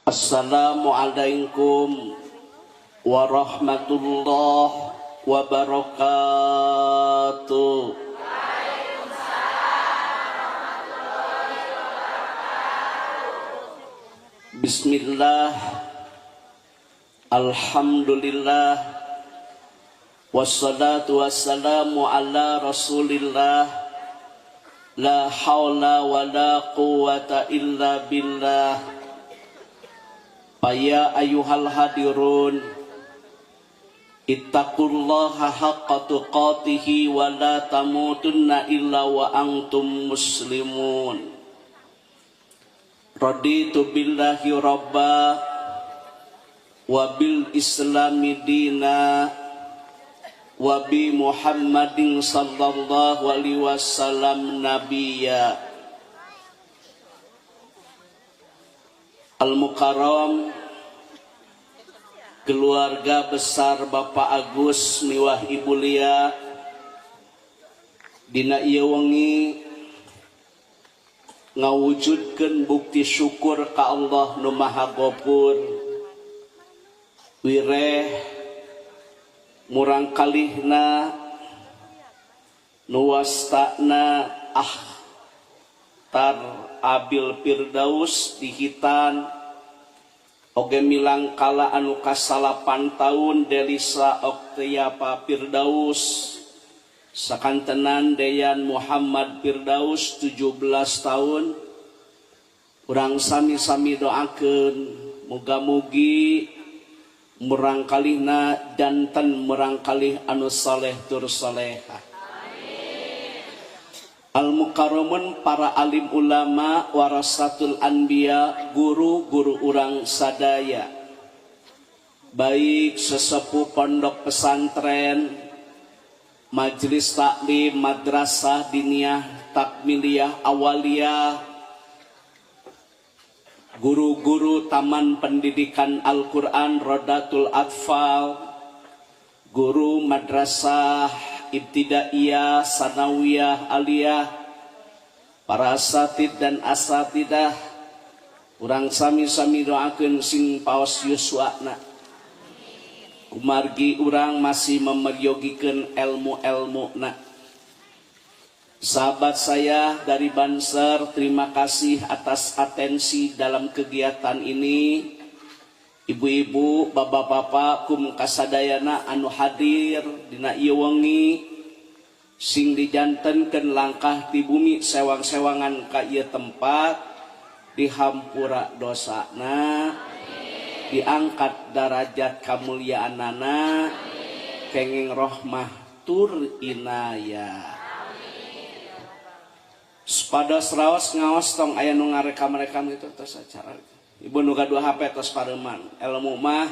Assalamualaikum warahmatullahi wabarakatuh. Waalaikumsalam warahmatullahi wabarakatuh. Bismillah, alhamdulillah, wassalatu wassalamu ala rasulillah, la hawla wa la quwata illa billah. Faya ayyuhal hadirun, ittaqullaha haqqa tuqatihi wa la tamutunna illa wa antum muslimun. Raditu billahi rabba wa bil islami dina wa bi Muhammadin sallallahu alaihi wasallam nabiyya. Al-Mukarram, keluarga besar Bapak Agus miwah Ibu Lia, dina ieu wengi ngawujudkeun bukti syukur ka Allah nu Maha Ghafur, wireh murang kalihna nu wastana Akhtar Abil Firdaus dihitan oge milang kala anu kasalapan tahun Delisa Oktiapa Firdaus, sakantenan Deyan Muhammad Firdaus 17 tahun. Urang sami-sami doakeun muga-mugi murang kalihna janten murang kalih anu saleh tur salehah. Al-Mukarramun, para alim ulama, warasatul anbiya, guru-guru urang sadaya, baik sesepuh pondok pesantren, majelis taklim, madrasah diniyah, takmiliyah, awaliyah, guru-guru taman pendidikan Al-Quran, Rodatul Atfal, guru madrasah ibtidaiyah, sanawiyah, aliyah, para asatid dan asatidah, urang sami-sami doakeun sing paos yuswana. Kumargi urang masih memeryogikeun ilmu-ilmuna. Sahabat saya dari Banser, terima kasih atas atensi dalam kegiatan ini. Ibu-ibu, bapak-bapak, kum kasadayana anu hadir dina ieu wengi, sing dijantenkeun langkah ti bumi sewang-sewangan ka ieu tempat, dihampura dosana, diangkat darajat kamuliaanana, kenging rohmah tur inayah. Supados raos ngaos tong aya nu ngarekam-rekam gitu tos acara. Ibu nu gaduh HP tos pareman. Ilmu mah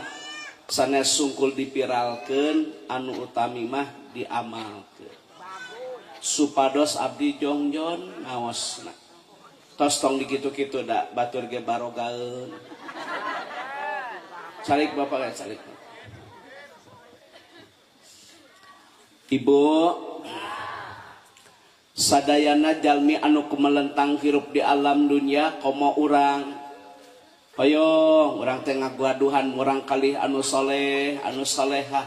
sanes sungkul dipiralkeun, anu utami mah diamalkeun. Supados abdi jongjon ngaosna. Tos tong dikitu-kitu da batur ge barogaeun. Calik bapak ge calik. Ibu sadayana jalmi anu kumelentang hirup di alam dunia komo urang. Hoyong urang teh ngaguaduhan murang kalih anu soleh, anu solehah,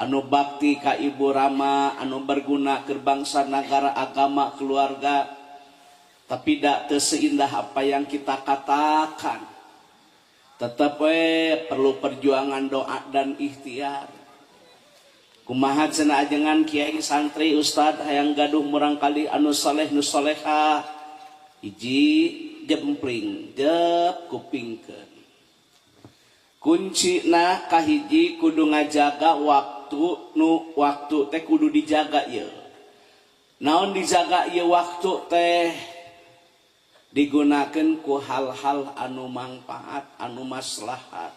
anu bakti ka ibu rama, anu berguna keur bangsa, nagara, agama, keluarga. Tapi dak teu seindah apa yang kita katakan. Tetep we perlu perjuangan doa dan ikhtiar. Kumaha cenah ajengan kiai, santri, ustad hayang gaduh murang kalih anu soleh nu solehah. Hiji jempling jep kupingkeun. Kuncina kahiji kudu ngajaga waktu, nu waktu teh kudu dijaga ieu. Naon dijaga ieu waktu teh digunakeun ku hal-hal anu mangpaat, anu maslahat.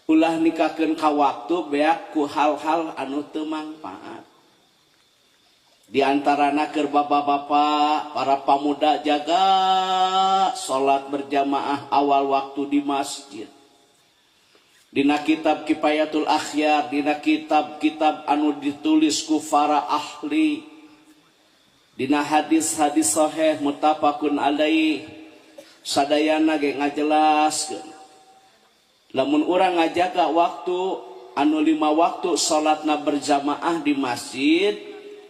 Ulah nikahkeun ka waktu beak ku hal-hal anu teu mangpaat. Di antarana keur bapak-bapak, para pamuda jaga salat berjamaah awal waktu di masjid. Dina kitab Kifayatul Akhyar, dina kitab-kitab anu ditulis ku para ahli, dina hadis-hadis sahih muttafaqun alaih, Sadayana ge ngajelaskeun. Lamun urang ngajaga waktu anu 5 waktu salatna berjamaah di masjid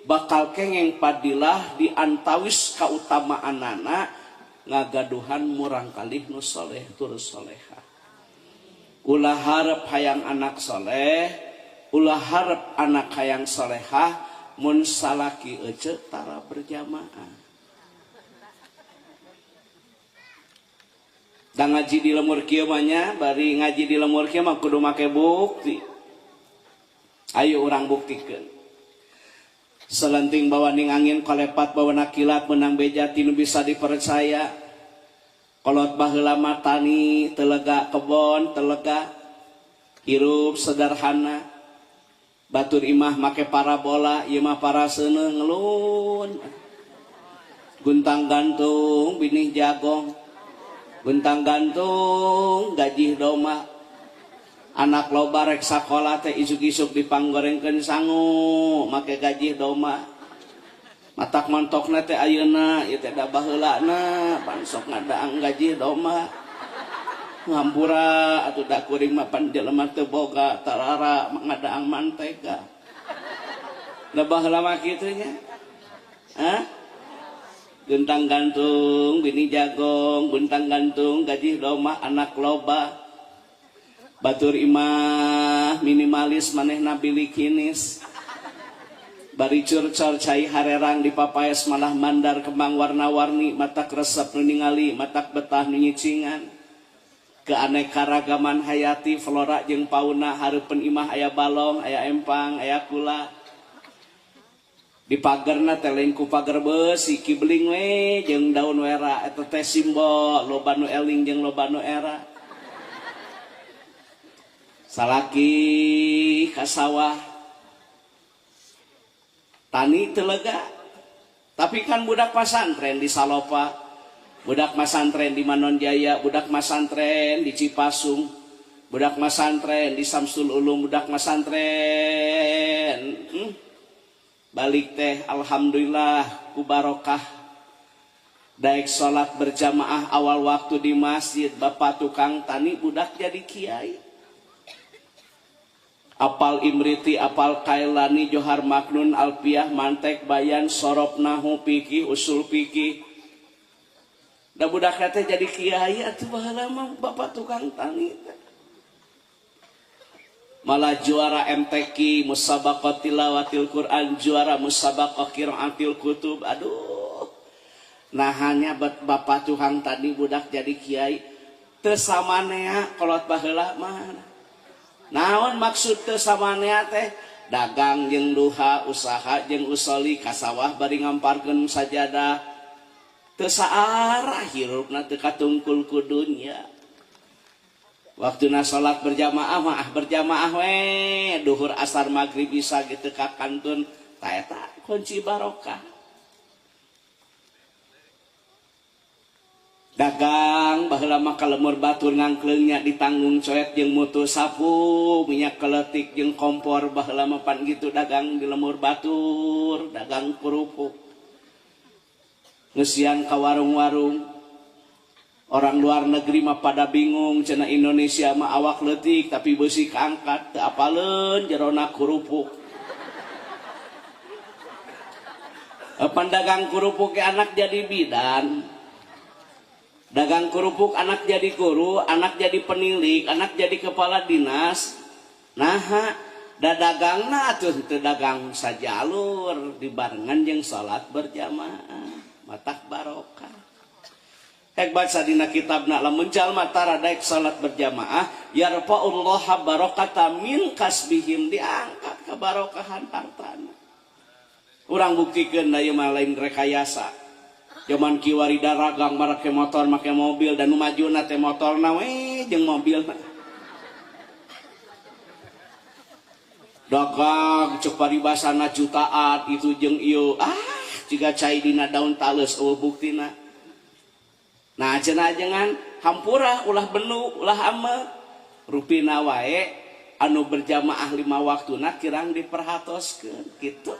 bakal kengeng padilah di antawis kautamaanana ngagaduhan murang kalih nu soleh tur solehah. Ulah harep hayang anak soleh, ulah harep anak hayang solehah mun salaki ece tara berjamaah. Da ngaji di lemur kieu mah nya, bari ngaji di lemur kieu mah kudu make bukti. Ayo urang buktikeun. Selenting bawaning angin kolepat bawana kilat menang beja tinu bisa dipercaya. Kolot baheula mah tani telega kebon telega hirup sederhana. Batur imah make parabola ieu mah para seuneuh ngelun. Guntang gantung binih jagong. Guntang gantung gajih domba. Anak loba rek sakola teh isuk-isuk dipanggorengkeun sangu make gajih domba. Matak montokna teh ayeuna ieu teh da baheulana pan sok ngadaang gajih domba. Ngampura atuh da kuring mah pan jelema teu boga tarara ngadaang mantega. Da baheula mah kitu nya. Hah? Guntang gantung bini jagong, guntang gantung gajih domba anak loba. Batur imah minimalis manehna bilikinis. Bari curcor cai harerang di papaes malah mandar kembang warna-warni, matak resep nu ningali, matak betah nu nyicingan. Keanekaragaman hayati flora jeung fauna hareupeun imah aya balong, aya empang, aya kula. Di pagerna teh lain ku pager beusi kibling we jeung daun wera eta teh simbol loba nu eling jeung loba nu era. Salaki ka sawah tani telega, tapi kan budak pasantren di Salopa, budak masantren di Manonjaya, budak masantren di Cipasung, budak masantren di Samsul Ulum, budak masantren balik teh alhamdulillah ku barokah daek salat berjamaah awal waktu di masjid, bapak tukang tani budak jadi kiai. Apal Imriti, apal Kailani, Johar Maknun, Alpiah, Mantek, Bayan, Sorob, Nahu, Pikih, Usul Pikih. Da budak teh jadi kiai atuh baheula mah bapak tukang tani. Malah juara MTQ, musabaqah tilawatil Quran, juara musabaqah qiraatil kutub. Aduh. Nah hanya bapak tukang tani budak jadi kiai teu samanea kolot baheula mah. Naon maksud teu samanea teh dagang jeung duha, usaha jeung usoli, ka sawah bari ngamparkeun sajadah. Teu saarah hirupna teu katungkul ku dunya. Waktuna salat berjamaah mah berjamaah we, duhur asar magrib isya gitu ka kantun, ta eta kunci barokah. Dagang baheula mah ka lemur batur ngangkleungnya ditanggung coet jeung mutu sapu, minyak keletik jeung kompor baheula mah pan gitu dagang di lemur batur, dagang kerupuk. Ngeusian ka warung-warung. Orang luar negeri mah pada bingung cenah Indonesia mah awak leutik tapi beusi kaangkat teu apaleun jerona kerupuk. Pandagang kerupuk ke anak jadi bidan. Dagang kerupuk anak jadi guru, anak jadi penilik, anak jadi kepala dinas. Nah, da dagangna atuh teu dagang sajalur dibarengan jeung salat berjamaah, matak barokah. Hek baca dina kitabna lamun jalma tara daek salat berjamaah, yarfa'ullaha barakata min kasbihim, diangkat kebarokahan hartana. Urang buktikeun da ieu mah lain rekayasa. Zaman kiwari daragang make motor make mobil dan nu majuna teh motorna we jeung mobilna. Dagang cek paribasana jutaan itu jeung ieu jiga cai dina daun taleus eueuh buktina. Nah cenah jangan hampura ulah benu ulah ame rupina wae anu berjamaah 5 waktuna kirang diperhatoskeun kitu.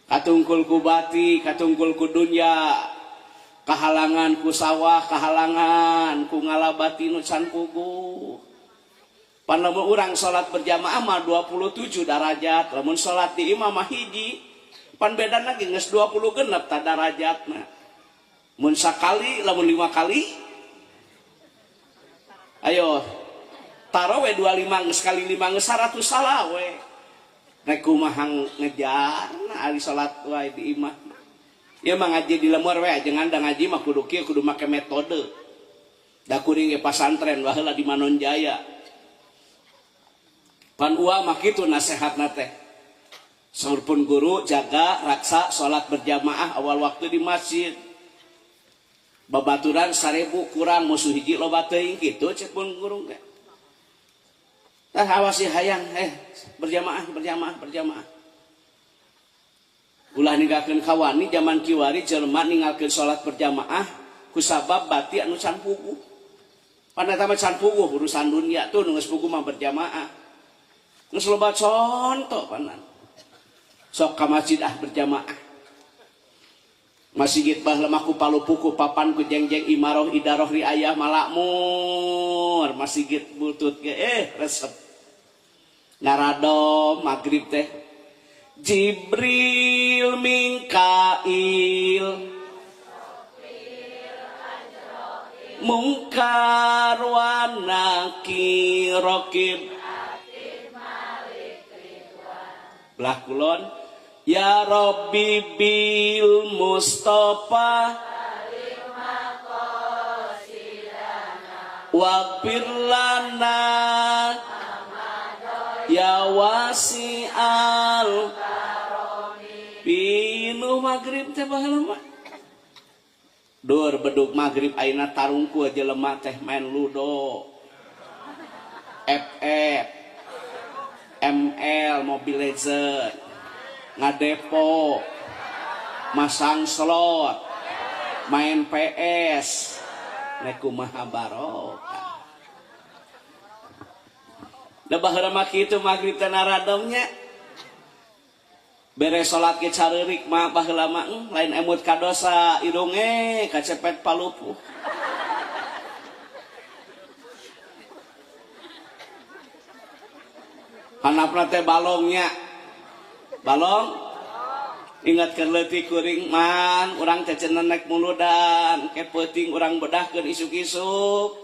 Katungkul ku bati, katungkul ku dunya. Kahalangan ku sawah, kahalangan ku ngalabati nu can puguh. Pan lamun urang salat berjamaah mah 27 darajat, lamun salat di imah mah hiji. Pan beda lagi geus 20 genep ta darajatna. Mun sakali lamun 5 kali ayo taraweh 25 geus kali 5 geus 100 salah we. Rek kumaha ngejarna ari salat wae di imah. Ieu mah ngaji di lemur we jeung anda ngaji mah kudu kieu kudu make metode. Da kuring ge pasantren baheula di Manonjaya. Pan uwa mah kitu nasehatna teh. Saur pun guru jaga raksa salat berjamaah awal waktu di masjid. Babaturan 1000 kurang musuh hiji loba teuing kitu cek pun guru ge. Tah awasi hayang berjamaah berjamaah berjamaah. Ulah ninggalkeun kawani zaman kiwari jelema ninggalkeun salat berjamaah kusabab bati anu can puguh. Pan eta mah can puguh urusan dunia tuh nu geus puguh mah berjamaah. Geus loba contoh panan. Sok ka masjid ah berjamaah. Masjid bah lemah ku palupuku papan ku jengjeng imaroh idaroh riayah malakmur masjid butut ge resep. Ngaradom magrib teh Jibril Mikail Mungkar wa Nakir Raqib belah kulon Ya Rabbi bil Mustafa waghfir lana ya wasi'al pinuh maghrib teh baheula mah dur bedug maghrib ayeuna tarungkul jelema teh main ludo FF ML Mobile Legends ngadepo masang slot main PS nek kumaha barokah da baheula mah kitu maghrib teh naradomnya beres salat ge careurik mah baheula mah lain emut ka dosa irung kacepet palupuh hanapna teh balongnya balong ingat keur leutik kuring man urang teh cenah naik muludan ke peuting urang bedahkeun isuk-isuk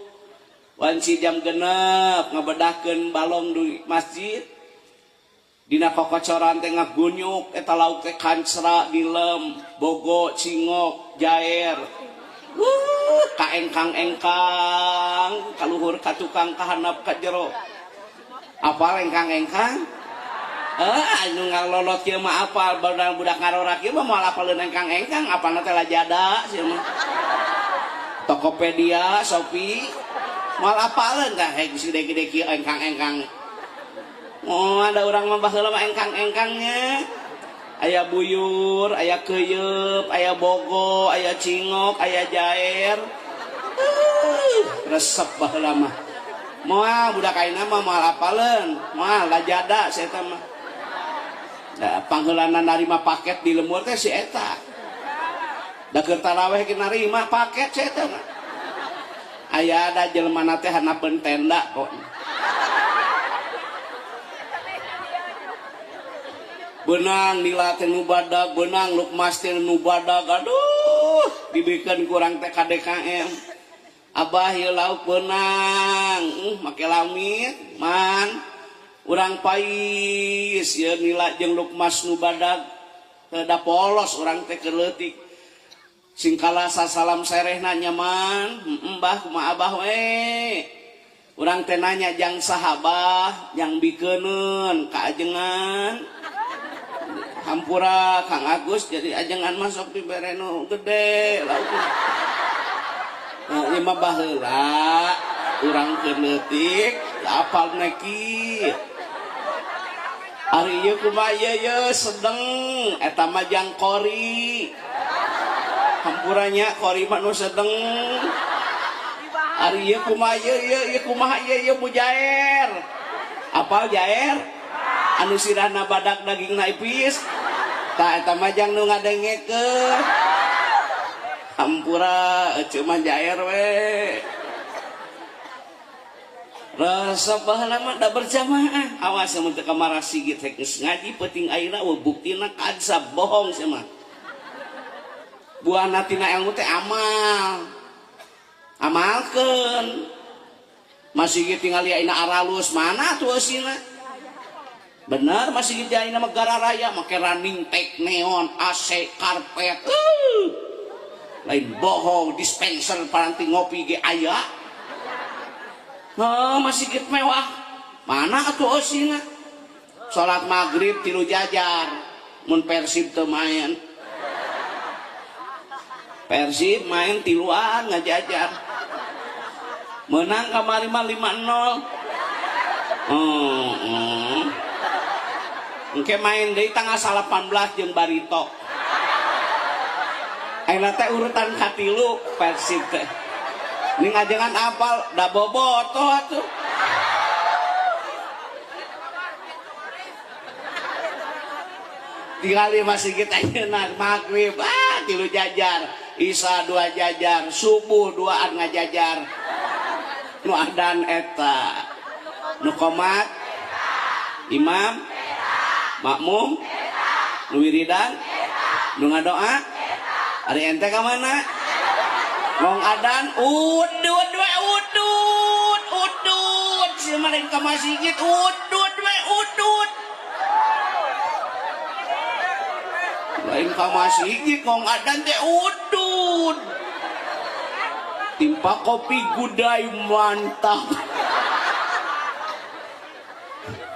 wanci jam 6 ngabedahkeun balong di masjid dina kokocoran teh ngagunyuk eta lauk teh kancra dilem bogo cingok jaer kaengkang-engkang kaluhur ka tukang kahandap ka jero apal engkang-engkang anu ngalolot kieu mah apal budak ngarorak kieu mah moal apaleun engkang-engkang apalna teh lajada sia mah Tokopedia Shopee moal apaleun tah hek gede-gede kieu engkang-engkang oh ada urang mah baheula mah engkang-engkangnya aya buyur aya keuyeup aya bogo aya cingok aya jaer resep baheula mah moal budak ayeuna mah moal apaleun moal lajada sia eta mah. Da pangheulana narima paket di lemur teh si eta. Da keur taraweh ge narima paket si eta mah. Aya da jelema teh hanapeun tenda kok. Beunang nila teh nu badag, beunang lukmas teh nu badag. Aduh, dibikeun kurang teh ka DKM. Abah ieu lauk beunang, make lamit, man. Urang pais ieu nila jeung lukmas nu badag teu da polos urang teh keur leutik sing kalasa salam serehna nyaman mbah kumaha abah we urang teh nanya jang sahabah jang bikeuneun ka ajengan hampura Kang Agus jadi ajengan masuk dibere nu gede lauk nah ieu mah baheula urang keur leutik apal neki ari ieu kumaha ieu sedeng eta mah jang kori hampuranya kori mah nu sedeng ari ieu kumaha ieu ieu kumaha ieu ieu mujair apal jair anu sirahna badak dagingna ipis tah eta mah jang nu ngadengekeun Hampura eceu mah jair we. Resep baheula mah da berjamaah. Awas mun teu ka Marasigi teh geus ngaji peuting ayeuna eueuh buktina kadzab bohong sia mah. Buahna tina ilmu teh amal. Amalkeun. Masih tinggal ayeuna aralus mana tuh eusina. Bener masih ayeuna mah gara raya make running tag neon AC karpet. Lain bohong dispenser paranti ngopi ge aya. Heuh masih mewah. Mana atuh eusina. Salat maghrib tilu jajar mun Persib teu main. Persib main tiluan ngajajar. Menang kamari mah 5-0. Engke main deui tanggal 18 jeung Barito. Ayeuna teh urutan katilu Persib teh. Ning ajengan apal da bobotoh atuh. Tinggali masih kita ayeuna maghrib tilu jajar, isya dua jajar, subuh duaan ngajajar. Nu adan eta, nu qomat, imam, makmum, nu wiridan, nu ngadoa, ari ente ka mana? Ngong adan udud we udud, udud sia mah lain ka masjid udud we udud. Lain ka masjid ngong adan teh udud. Timpa kopi gudai mantap.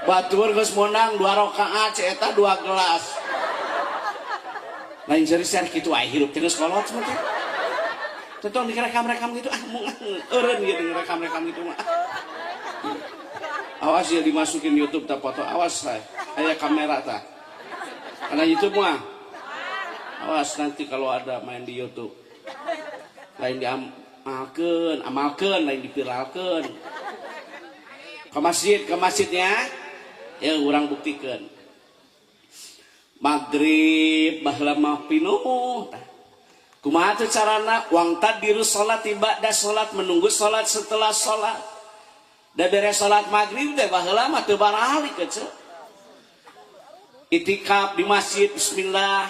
Batur geus meunang 2 rakaat eta 2 gelas. Lain serius kitu aya hirup teh geus kolot semua teh. Tentang direkam-rekam gitu ah mung eureun gitu direkam-rekam gitu mah. Awas ya dimasukin YouTube tah foto awas saya. Aya kamera tah. Karena YouTube mah. Awas nanti kalau ada main di YouTube. Lain diamalkeun, amalkeun lain dipiralkeun. Ke masjid, ke masjidnya ya urang buktikeun. Maghrib baheula mah pinuh tah. Kumaha teh carana wang tadiru salat ba'da salat menunggu salat setelah salat. Da beres salat maghrib teh baheula mah teu baralik eceu. Itikaf di masjid bismillah.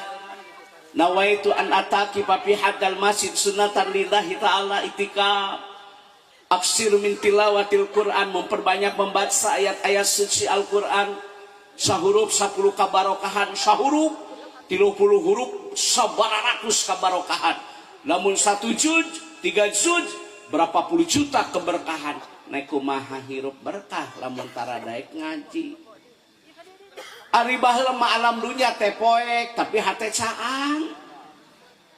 Nawaitu an ataki fi hadzal masjid sunnatan lillahi ta'ala itikaf. Aksir min tilawatil Quran, memperbanyak membaca ayat-ayat suci Al-Quran. Sahuruf 10 kabarokahan, sahuruf 30 huruf 900 kabarokahan. Namun 1 juz, 3 juz, berapa puluh juta keberkahan. Naik kumaha hirup berkah lamun tara daek ngaji. Ari baheula mah alam dunya teh poek tapi hate caang.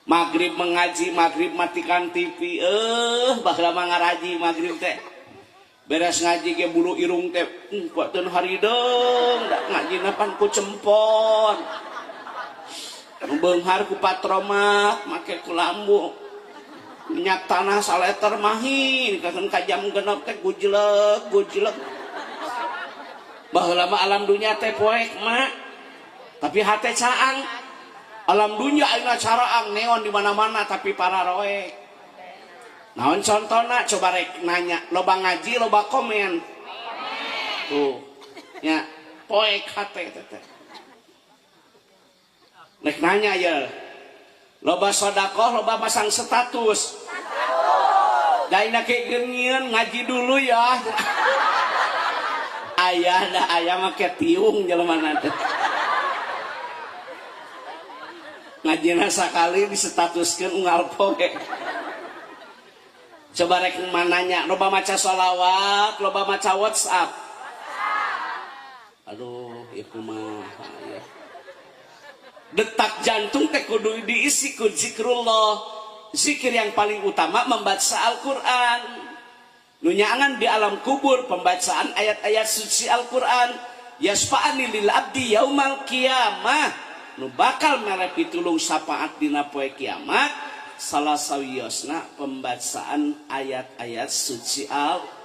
Maghrib mengaji, maghrib matikan TV. Baheula mah ngaraji maghrib teh. Beres ngaji ge bulu irung teh kuateun harideung, da ngajina pan ku cempon. Beunghar ku patromak, make ku lambu. Minyak tanah saleter mahi, kakeun ka jam 6 teh gujleg, gujleg. Baheula mah alam dunya teh poek mak. Tapi hate caang. Alam dunya ayeuna caraang neon di mana-mana tapi para roek. Naon contona coba rek nanya, loba ngaji loba komen. Tuh. Nya poek hate teh. Rek nanya ya. Loba sedekah, loba pasang status. Daina ke geungieun ngaji dulu ya. Ayah dah ayah make tiung jelema teh. Ngajina sakali disetatuskeun unggal poe. Coba rek mananya, loba maca sholawat, loba maca WhatsApp. Aduh, ieu kumaha ya. Detak jantung teh kudu diisi ku zikrullah. Zikir yang paling utama membaca Al-Qur'an. Nu nyaangan di alam kubur pembacaan ayat-ayat suci Al-Qur'an. Yasfa'ani lil abdi yaumal qiyamah. Nu bakal mere pitulung syafaat dina poe kiamat salah sawiosna pembacaan ayat-ayat suci Al-Qur'an.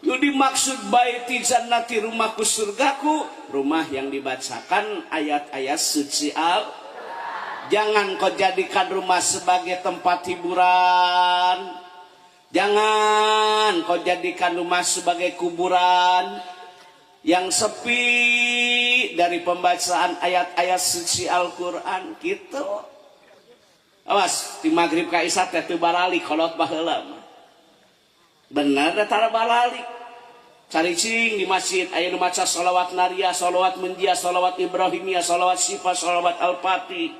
Nu dimaksud baiti jannati rumahku surgaku, rumah yang dibacakan ayat-ayat suci Al. Jangan kau jadikan rumah sebagai tempat hiburan. Jangan kau jadikan rumah sebagai kuburan yang sepi dari pembacaan ayat-ayat suci Al-Quran gitu. Awas di maghrib ka isya teh teu baralik kolot baheula mah. Bener da tara baralik. Caricing di masjid aya nu maca sholawat nariyah, sholawat munjiyah, sholawat ibrahimiyah, sholawat syifa, sholawat al-fatih.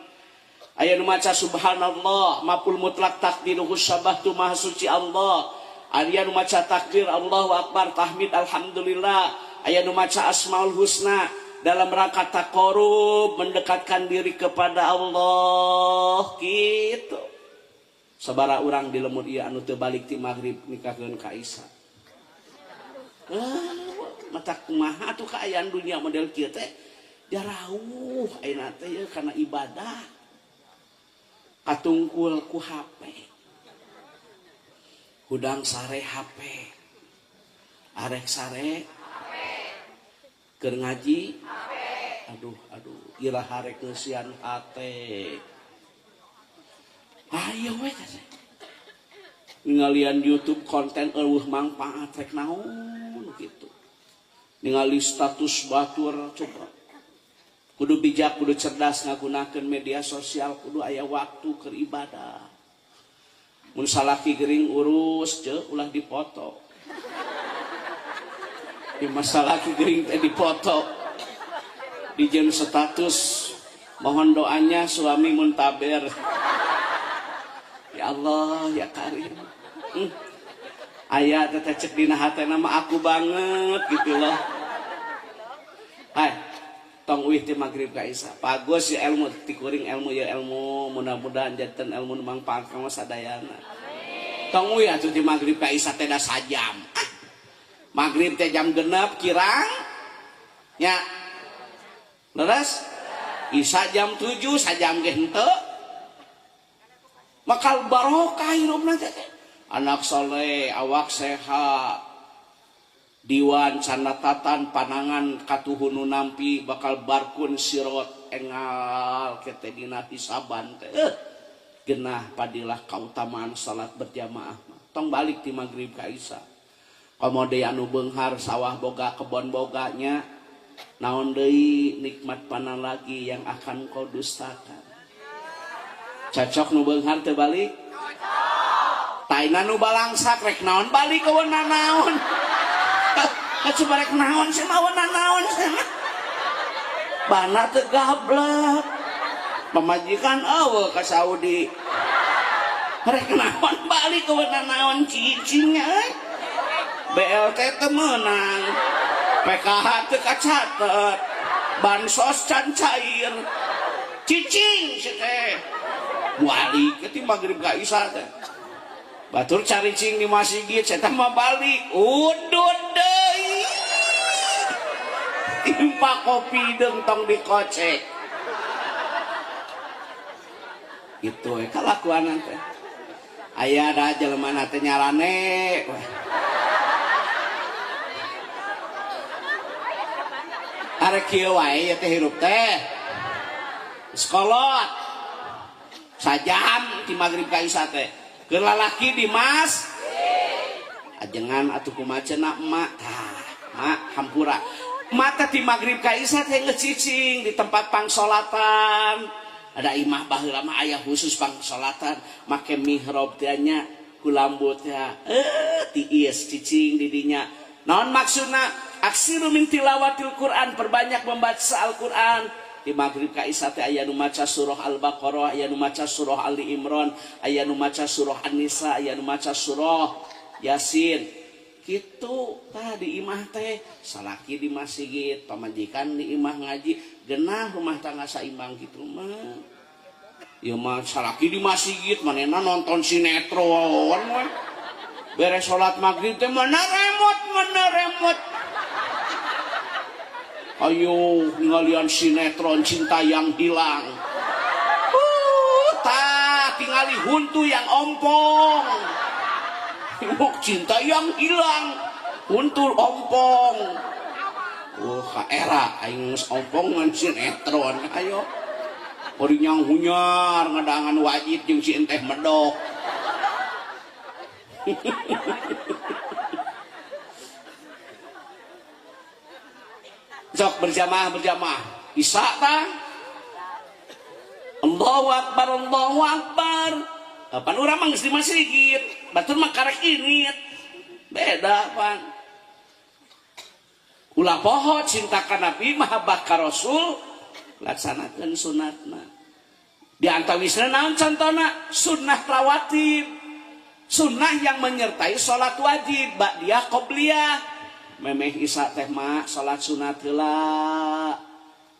Aya nu maca subhanallah, maf'ul mutlak takdiruhu syabahtu maha suci Allah. Aya nu maca takbir Allahu akbar, tahmid alhamdulillah. Aya nu maca asmaul husna dalam rangka taqarrub, mendekatkan diri kepada Allah gitu. Sabara urang di lemur ieu anu teu balik ti maghrib nikahkeun ka Isa. Mata kumaha atuh kaayaan dunia model kieu teh jarauh ayeuna teh ieu kana ibadah. Katungkul ku HP. Hudang sare HP. Arek sare HP. Keur ngaji HP. Aduh aduh iraha rek ngeusian hate. Ayo we teh. Ningalian YouTube konten eueuh mangpaat rek naon gitu. Ningali status batur coba. Kudu bijak, kudu cerdas ngagunakeun media sosial, kudu aya waktu keur ibadah. Mun salaki gering urus je ulah dipoto. Di masalaki gering teh dipoto. Dijieun status mohon doanya suami muntaber. Ya Allah, ya Karim. Aya teh cek dina hatena mah aku banget gitu loh. Hai, tong uih ti maghrib ka isya. Bagus ya ilmu tikuring ilmu ya ilmu, mudah-mudahan janten ilmu nu mangpaat ka sadayana. Tong uih atuh ti maghrib ka isya teh da sajam. Ah, maghrib teh jam 6 kirang nya. Leres? Isya jam 7 sajam ge henteu. Makal barokah hirupna teh. Anak soleh, awak sehat, diwan canatatan panangan katuhunu nampi bakal barkun sirot engal kete dina hisaban teh. Genah padilah kautamaan salat berjamaah. Tong balik ti maghrib ka isya. Komo deui anu beunghar sawah boga kebon boganya, naon deui nikmat pana lagi yang akan kau dustakan. Cocok nu beunghar teu balik? Taina nu balangsak rek naon balik eueun naon. Coba rek naon sih mah naon sih. Bana teu gablek. Pamajikan eueuh ka Saudi. Rek naon balik eueun naon cicing euy. BLT teu meunang. PKH teu kacatet. Bansos can cair. Cicing si teh. Balik ti maghrib ka isya teh. Batur caricing di masjid, saya mah balik, udud deui. Timpa kopi deung tong dikocek. Gitu we kalakuanan teh. Aya da jelema na teh nyarane. Arek kieu wae ieu teh hirup teh. Sekolot. Sajam ti maghrib ka isya teh. Keur lalaki di mas ajengan atuh kumaha cenah emak tah mak hampura mata ti maghrib ka isya teh ngecicing di tempat pangsolatan ada imah baheula mah aya khusus pangsolatan make mihrab teh nya kulambu teh tiis cicing di dinya naon maksudna aksiru min tilawatil Quran perbanyak membaca Al-Quran. Di maghrib ka isya teh aya nu maca surah Al-Baqarah, aya nu maca surah Ali Imran, aya nu maca surah An-Nisa, aya nu maca surah Yasin. Kitu tah di imah teh, salaki di masjid, pamajikan di imah ngaji, genah rumah tangga saimbang kitu mah. Ieu mah salaki di masjid, manehna nonton sinetron we. Beres salat maghrib teh mana remote, mana remote. Ayo ningalian sinetron cinta yang hilang. Tah tingali huntu yang ompong. Cinta yang hilang, huntu ompong. Ka era aing geus ompong ngan sinetron. Ayo. Orinyang hunyar ngadangan wajib jeung si enteh medok. Sok berjamaah berjamaah. Isa tah. Allahu akbar, Allahu akbar. Pan urang mah geus di masjid, batur mah karek init. Beda pan. Ulah poho cinta ka Nabi, mahabbah ka Rasul, laksanakeun sunatna. Di antawisna naon contona? Sunnah rawatib. Sunnah yang menyertai salat wajib, ba'diyah qobliyah. Memeh isya teh mah salat sunat heula.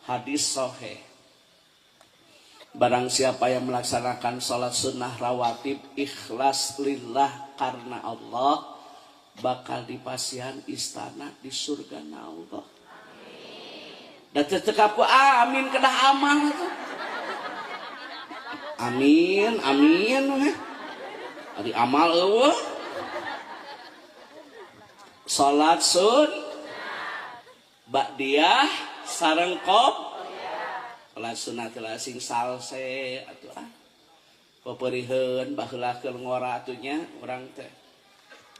Hadis sahih. Barang siapa yang melaksanakan salat sunnah rawatib ikhlas lillah karena Allah, bakal dipasihan istana di surga Allah. Dan tetep ku amin kedah amal tuh. Amin, amin heh. Ari amal eueuh. Salat sun ba'diyah sareng qob. Salat sunat lah sing salse atuh ah. Peperiheun baheula keur ngora atuh nya urang teh.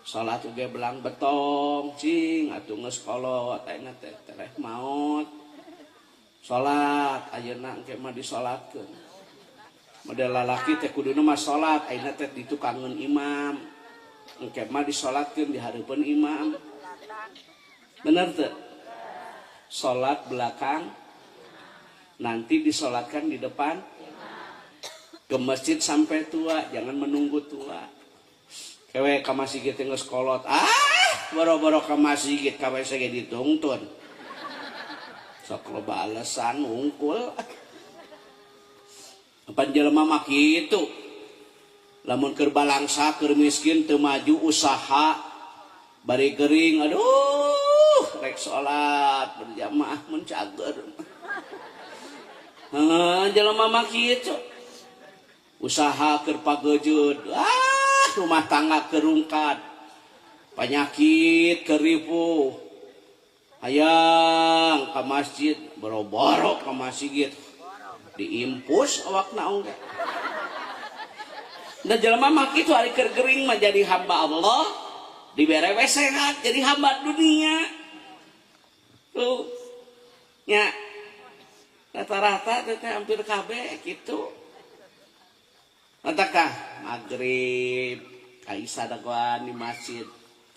Salat oge belang betong cing atuh geus kolot ayeuna teh tereh maot. Salat ayeuna engke mah disalatkeun. Model lalaki teh kuduna mah salat ayeuna teh ditukangeun imam. Engke mah disalatkeun di hareupeun imam. Bener teu? Salat belakang nanti disolatkan di depan. Ke masjid sampai tua, jangan menunggu tua. Kewe ka masjid teh geus kolot. Ah, boro-boro ka masjid ka WC ge ditungtun. Sok loba alasan wungkul. Pan jelema mah kitu. Lamun keur balangsa, keur miskin teu maju usaha bari gering, aduh, rek salat berjamaah mun cager. Heuh, jelema mah kitu. Usaha keur pagejeud, ah, rumah tangga kerungkat, penyakit keripu, hayang ke masjid, boro-boro ke masjid, diimpus awakna oge. Da jelema mah kitu ari keur gering mah jadi hamba Allah, dibere we sehat jadi hamba dunia. Tuh, nya rata-rata teh hampir kabeh kitu. Matakah maghrib kaisa dagoan di masjid,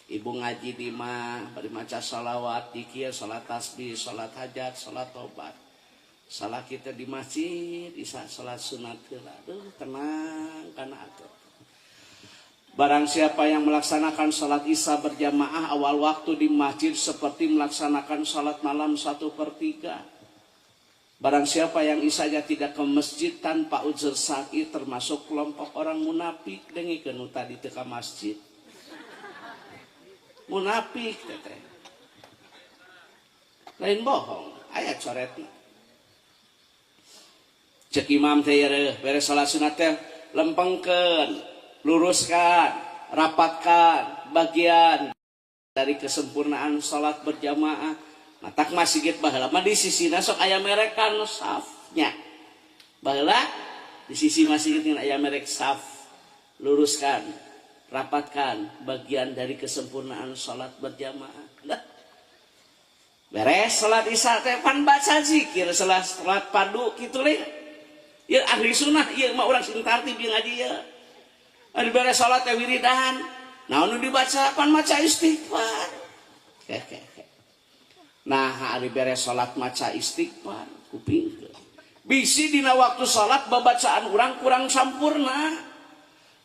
ibu ngaji di mah bari maca sholawat, dikir, salat tasbih, salat hajat, salat tobat. Salah kita di masjid isa salat sunat heula. Aduh, tenang kana atuh. Barang siapa yang melaksanakan salat isya berjamaah awal waktu di masjid seperti melaksanakan salat malam 1/3. Barang siapa yang isanya tidak ke masjid tanpa uzur sakit termasuk kelompok orang munafik, dengikeun nu tadi teu ka masjid. Munafik teteh. Lain bohong, aya coretna. Cek imam teh yereuh beres salat sunat teh lempengkeun, luruskan, rapatkan bagian dari kesempurnaan salat berjamaah. Matak masjid baheula mah di sisina sok aya merekan safnya. Baheula di sisi masjid ini aya merek saf. Luruskan, rapatkan bagian dari kesempurnaan salat berjamaah. Dah. Beres salat isya teh pan baca zikir, salat padu kitu leh. Ieu ahli sunnah ieu mah urang sing tartib ieu ngaji ieu. Ari beres salat teh wiridan. Naon nu dibaca pan maca istighfar. Keh. Nah, ari beres salat maca istighfar kupingkeun. Bisi dina waktu salat babacaan urang kurang sampurna.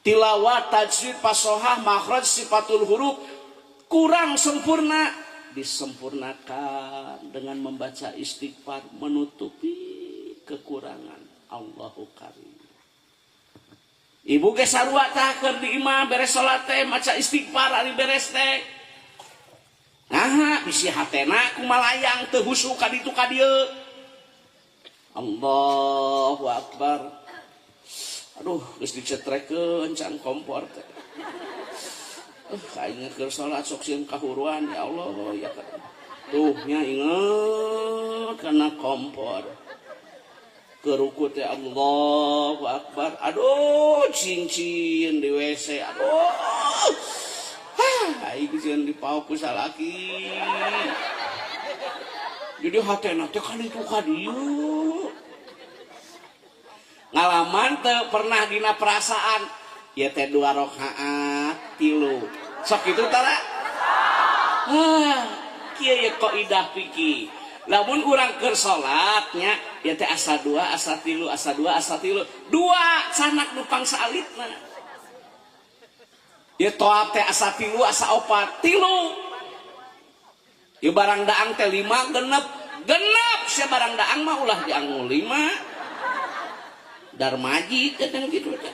Tilawah, tajwid, fasohah, makhraj, sifatul huruf kurang sempurna, disempurnakan dengan membaca istighfar menutupi kekurangan. Allahu karim. Ibu ge sarua tah keur di imah beres salat teh maca istighfar ari beres teh. Nah, bisi hatena kumalayang teu husu ka ditu ka dieu. Allahu akbar. Aduh, geus dicetrekeun can kompor teh. Aing keur salat sok sieun kahuruan ya Allah ya kan. Tuh nya inget kana kompor. Ke ruku teh Allahu Akbar. Aduh, cincin di WC. Aduh. Hah, aing sieun dipaok ku salaki. Jadi hatena teh ka ditu ka dieu. Ngalaman teu pernah dina perasaan ieu teh 2 rakaat 3. Sok kitu tara? Ah, kieu ye kaidah fikih. Lamun urang keur salat nya ieu teh asa 2 asa 3 asa 2 asa 3. 2 sanak nu pangsalitna. Ieu toab teh asa 3 asa 4 3. Ieu barang daang teh 5 genep. Genep sia barang daang mah ulah dianggu 5. Darmaji teh gitu teh.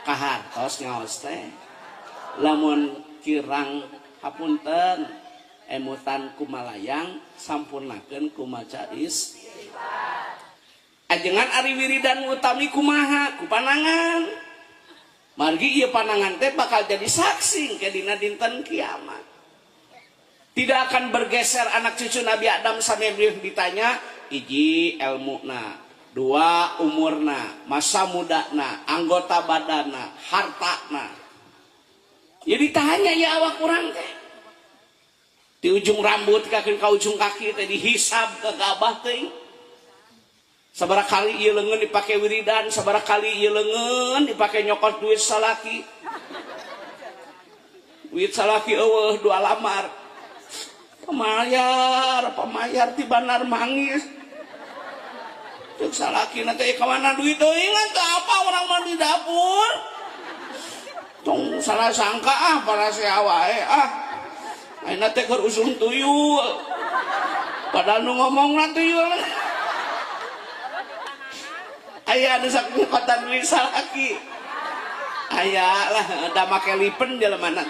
Kahartos ngaos teh. Lamun kirang hapunten emutan kumalayang sampurnakeun ku maca istighfar. Ajengan ari wiridan utami kumaha ku panangan. Margi ieu panangan teh bakal jadi saksi ke dina dinten kiamat. Tidak akan bergeser anak cucu Nabi Adam sampai ditanya hiji elmuna, 2 umurna, masa mudana, anggota badana, hartana. Ya ditanya ya awak urang teh. Di ujung rambut kaki ka ujung kaki teh dihisab ke gabah teh. Sabaraha kali ieu leungeun dipake wiridan, sabaraha kali ieu leungeun dipake nyokot duit salaki. Duit salaki eueuh 2 lamar. Pemayar, pemayar ti banar mangis. Cek salaki na teh ka mana duit teuing teh apa urang mah di dapur. Tong salah sangka ah para sea wae ah. Ayeuna teh keur usum tuyul. Padahal nu ngomongna tuyul. Aya anu sakuatan duit salaki. Aya lah da make lipen jelema teh.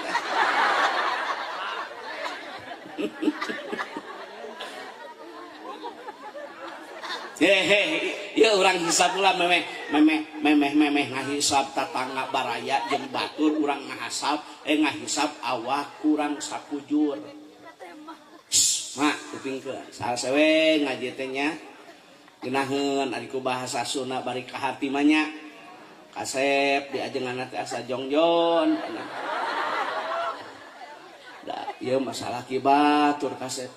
Hehe, ya urang hisab lah memeh memeh memeh memeh ngahisab tatangga baraya jeung batur urang ngahasab ngahisab awak kurang sakujur. Mak kupingkeun sasewe ngaji teh nya geunaheun ari ku bahasa Sunda bari ka hati mah nya kasep diajenganna teh asa jongjon. Da ieu masalah ki batur kasep.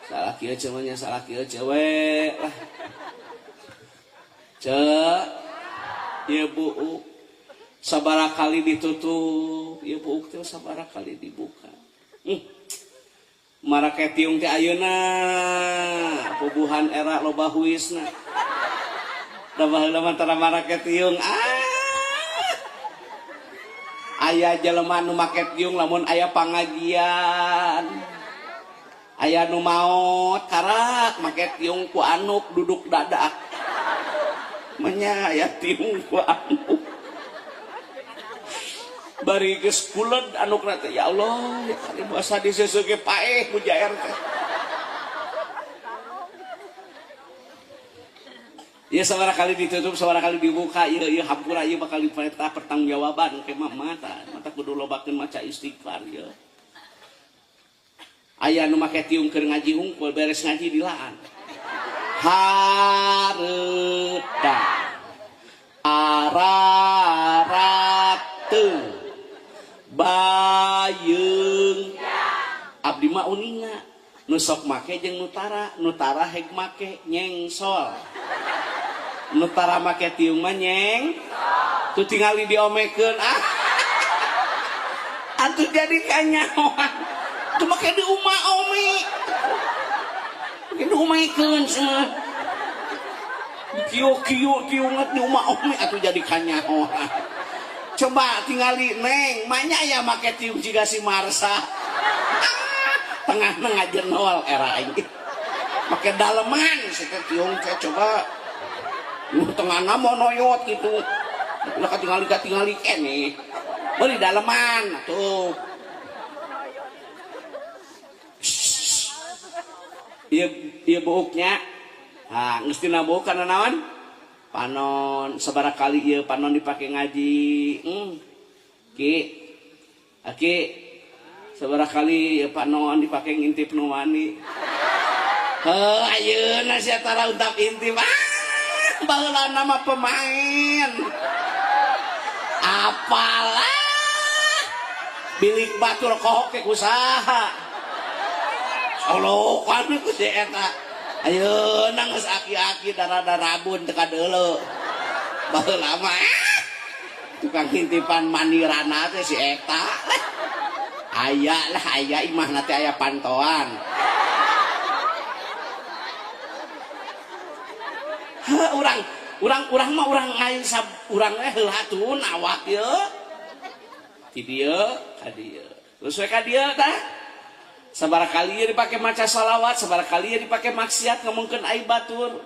Salah kieu ceweknya, salah kieu cewek lah. Cek, ieu buuk sabaraha kali ditutup, ieu buuk teh sabaraha kali dibuka. Marake tiung teh ayeuna, pubuhan era loba huisna. Da baheula mah tara marake tiung. Ah. Aya jelema nu make tiung lamun aya pangajian. Aya nu maot karak make tiung ku anuk duduk dadak. Menya aya tiung ku anuk. Bari geus kuled anukna teh ya Allah, ya kali basa diseuseuh ge paeh ku jaer teh. Ieu sabaraha kali ditutup, sabaraha kali dibuka, ieu ieu hampura ieu bakal diperintah pertanggungjawaban ke mah mata, mata kudu lobakeun maca istighfar ieu. Aya nu make tiung keur ngaji hungkul beres ngaji dilaan. Hareuta ararate bayeung abdi mah uninga nu sok make jeung nu tara, nu tara heg make nyengsol. Nu tara make tiung mah nyeng tuh tingali diomekeun ah. Atuh jadi kanyahoan. Tuh make di uma omi. Make di umaikeun cenah. Kieu-kieu tiunget di uma omi atuh jadi kanyahoan. Coba tingali neng, manya ya make tiung jiga si Marsa. Ah, tengahna ngajenol era aing. Make daleman si teh tiung teh coba. Nu tengahna monoyot gitu. Ulah katingali-katingali keneh. Beli daleman atuh. Ieu buuknya. Ha, geus tina buuk kana naon? Panon, sabaraha kali ieu panon dipake ngaji. Ki. Aki. Sabaraha kali ieu panon dipake ngintip nu wani. Heuh ayeuna sia tara untap intip. Ah, baheula nama pemain. Apalah bilik batur kohok ke kusaha. Solokan ku si eta. Ayeuna geus aki-aki darah-darabun teu kadeuleu. Baheula mah tukang hintipan manirana teh si eta. Aya lah aya imahna teh aya pantoan. Heuh urang urang urang mah urang ngain sab urang teh heula tun awak ieu. Ti dieu ka dieu. Terus we ka dieu tah. Sabaraha kali ieu dipake maca salawat, sabaraha kali ieu dipake maksiat ngomongkeun aib batur.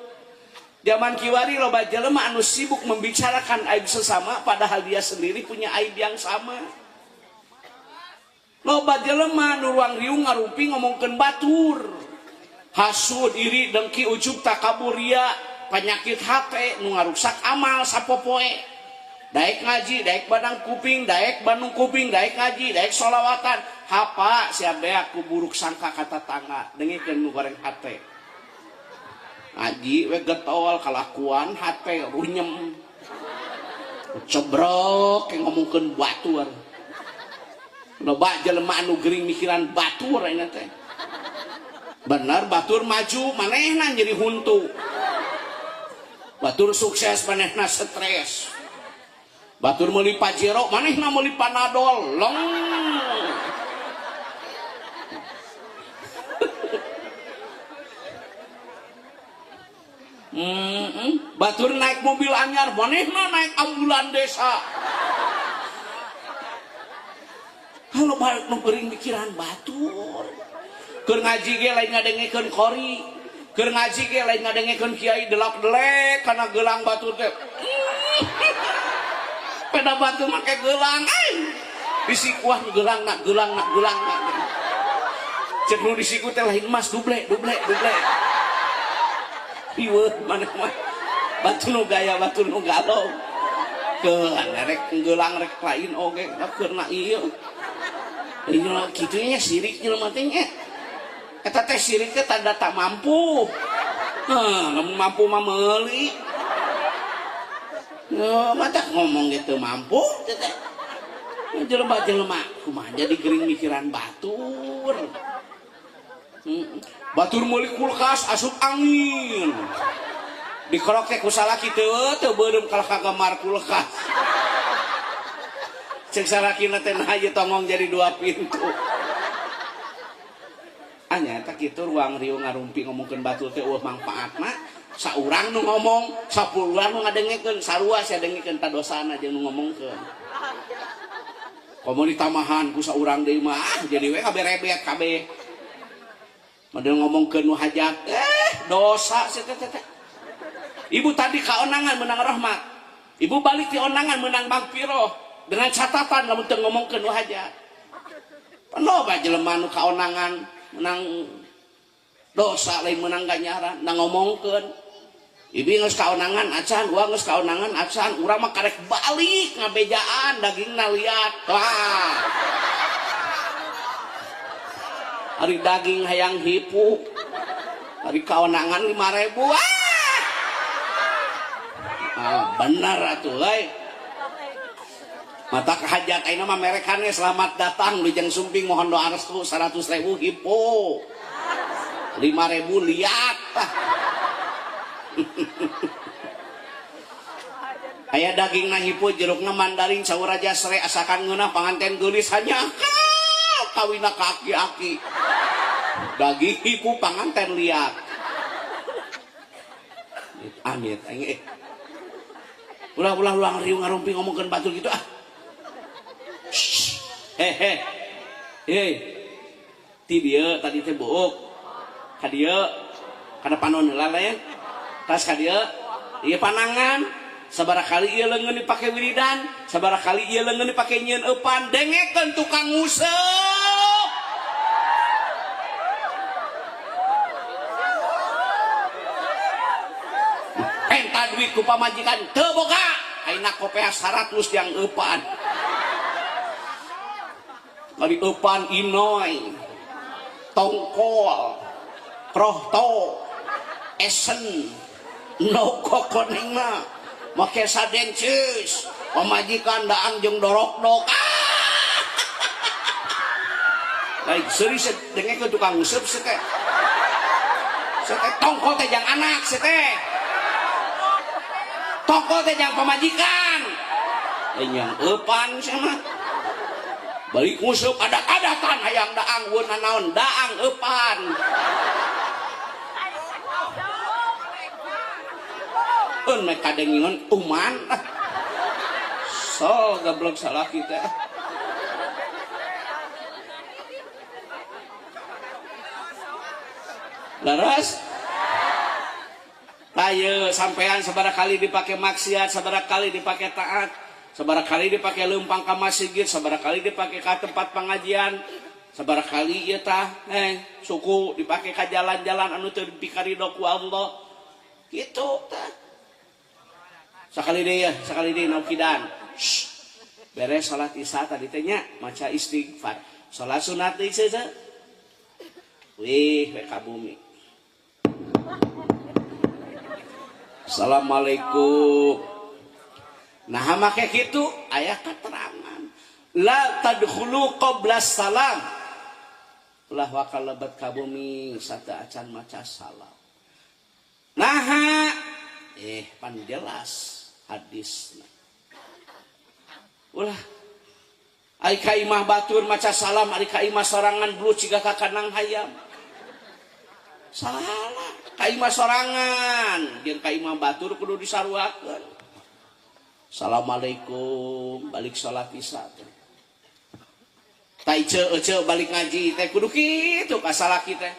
Zaman kiwari loba jelema anu sibuk membicarakan aib sesama padahal dia sendiri punya aib yang sama. Loba jelema nu ruang riung ngarumpi ngomongkeun batur. Hasud, iri, dengki, ujub, takabur, ria, penyakit hate nu ngaruksak amal sapopoe. Daek ngaji, daek badang kuping, daek bandung kuping, daek ngaji, daek sholawatan. Hapa sia beak ku buruk sangka ka tatangga, dengikeun nu goreng hate. Ngaji we getol kalakuan hate runyem. Cebrok ngomongkeun batur. Loba jelema anu gering mikiran batur ayeuna teh. Bener batur maju manehna jadi huntu. Batur sukses manehna stres. Batur meuli Pajero manehna meuli Panadol. Long. Batur naik mobil anyar manehna naik ambulan desa. Kalau balik nu gering mikiran batur. Keur ngaji ge lain ngadengekeun qori. Keur ngaji ge lain ngadengekeun kiai delak-delek kana gelang batur teh. Peda batur make gelang ai. Disikuan gelang nak gelang nak gelang nak. Cek nu disiku teh lain emas duble duble duble. Iweuh maneh mah. Batur nu gaya batur nu galau. Keun rek gelang rek lain oge keur na ieu. Ieu kitu nya sirik jelema teh nya. Eta teh sirik teh tanda tak mampu. Heuh, lamun mampu mah meuli. Heuh, mata ngomong gitu mampu teh teh. Jelema-jelema kumaha jadi gering mikiran batur. Batur meuli kulkas asup angin. Dikerok teh ku salaki teu teu beureum kalah kagamar kulkas. Cek salakina teh nah ieu tongong jadi dua pintu. Anya eta kitu ruang riung ngarumpi ngomongkeun batur teh eueuh mangpaatna. Saurang nu ngomong, sapuluhan nu ngadengekeun, sarua sia dengekeun ta dosana jeung nu ngomongkeun. Komo ditamahan ku saurang deui mah jadi we kaberebet kabeh. Model ngomongkeun nu hajat, dosa sia teh teh. Ibu tadi kaonangan menang rahmat. Ibu balik di onangan menang magfirah. Dengan catatan lamun teu ngomongkeun nu hajat. Pan loba jelema nu kaonangan menang dosa lain menang ganjaran, na ngomongkeun. Ibu geus kaonangan acan, urang geus kaonangan acan, urang mah karek balik ngabejaan dagingna liat. Wah. Ari daging hayang hipu. Ari kaonangan 5.000. Ah. Ah, bener atuh euy. Mata kehajat ayeuna mah merekannya selamat datang Lujeng Sumping mohon doa restu 100.000 hipo. 5.000 liat. Aya dagingna hipo jerukna mandarin saur raja sere asakan ngeunah panganten geulis hanya kawina kaki-aki. Daging hipo panganten liat. Amit aing. Ulah-ulah ulang riung ngarumpi ngomongkeun batur gitu ah. Hehe. Hei. Ti dieu tadi teh buuk. Ka dieu kana panon heula lain. Tas ka dieu ieu panangan. Sabaraha kali ieu leungeun dipake wiridan, sabaraha kali ieu leungeun dipake nyieun eupan, dengekeun tukang nguseup. Penta duit ku pamajikan teu boga. Ayeuna kopea 100 yang eupan. Kali eupan inoy tongkol Krohto esen no kokoneng mah make sadencis pamajikan daang jeung dorok-dok. Lain seuri dengekeun tukang nguseup teh. Teh tongkol teh jang anak teh. Tongkol teh jang pamajikan. Lain yang eupan sia mah. Balik nguseup adat-adatan hayang daang weuna naon daang eupan. Eun meh kadengingan uman. So gablek salaki teh. Laras? Tayo sampean sabaraha kali dipake maksiat, sabaraha kali dipake taat, sabaraha kali dipake leumpang ka masjid, sabaraha kali dipake ka tempat pengajian, sabaraha kali ieu tah suku dipake ka jalan-jalan anu teu dipikarido ku Allah. Kitu tah. Sakali deui ya, sakali deui naukidan. Beres salat isya tadi teh nya maca istighfar. Salat sunat deui ceuk. Wih, we ka bumi. Assalamualaikum. Nah make kitu aya keterangan. La tadkhulu qabla salam. Ulah wakal lebat ka bumi sate acan maca salam. Naha pan jelas hadisna. Ulah ari ka imah batur maca salam, ari ka imah sorangan blu ciga ka kanang hayam. Salah ka imah sorangan jeung ka imah batur kudu disaruakeun. Assalamualaikum balik salat isya teh. Ta ece balik ngaji teh kudu kitu ka salaki teh.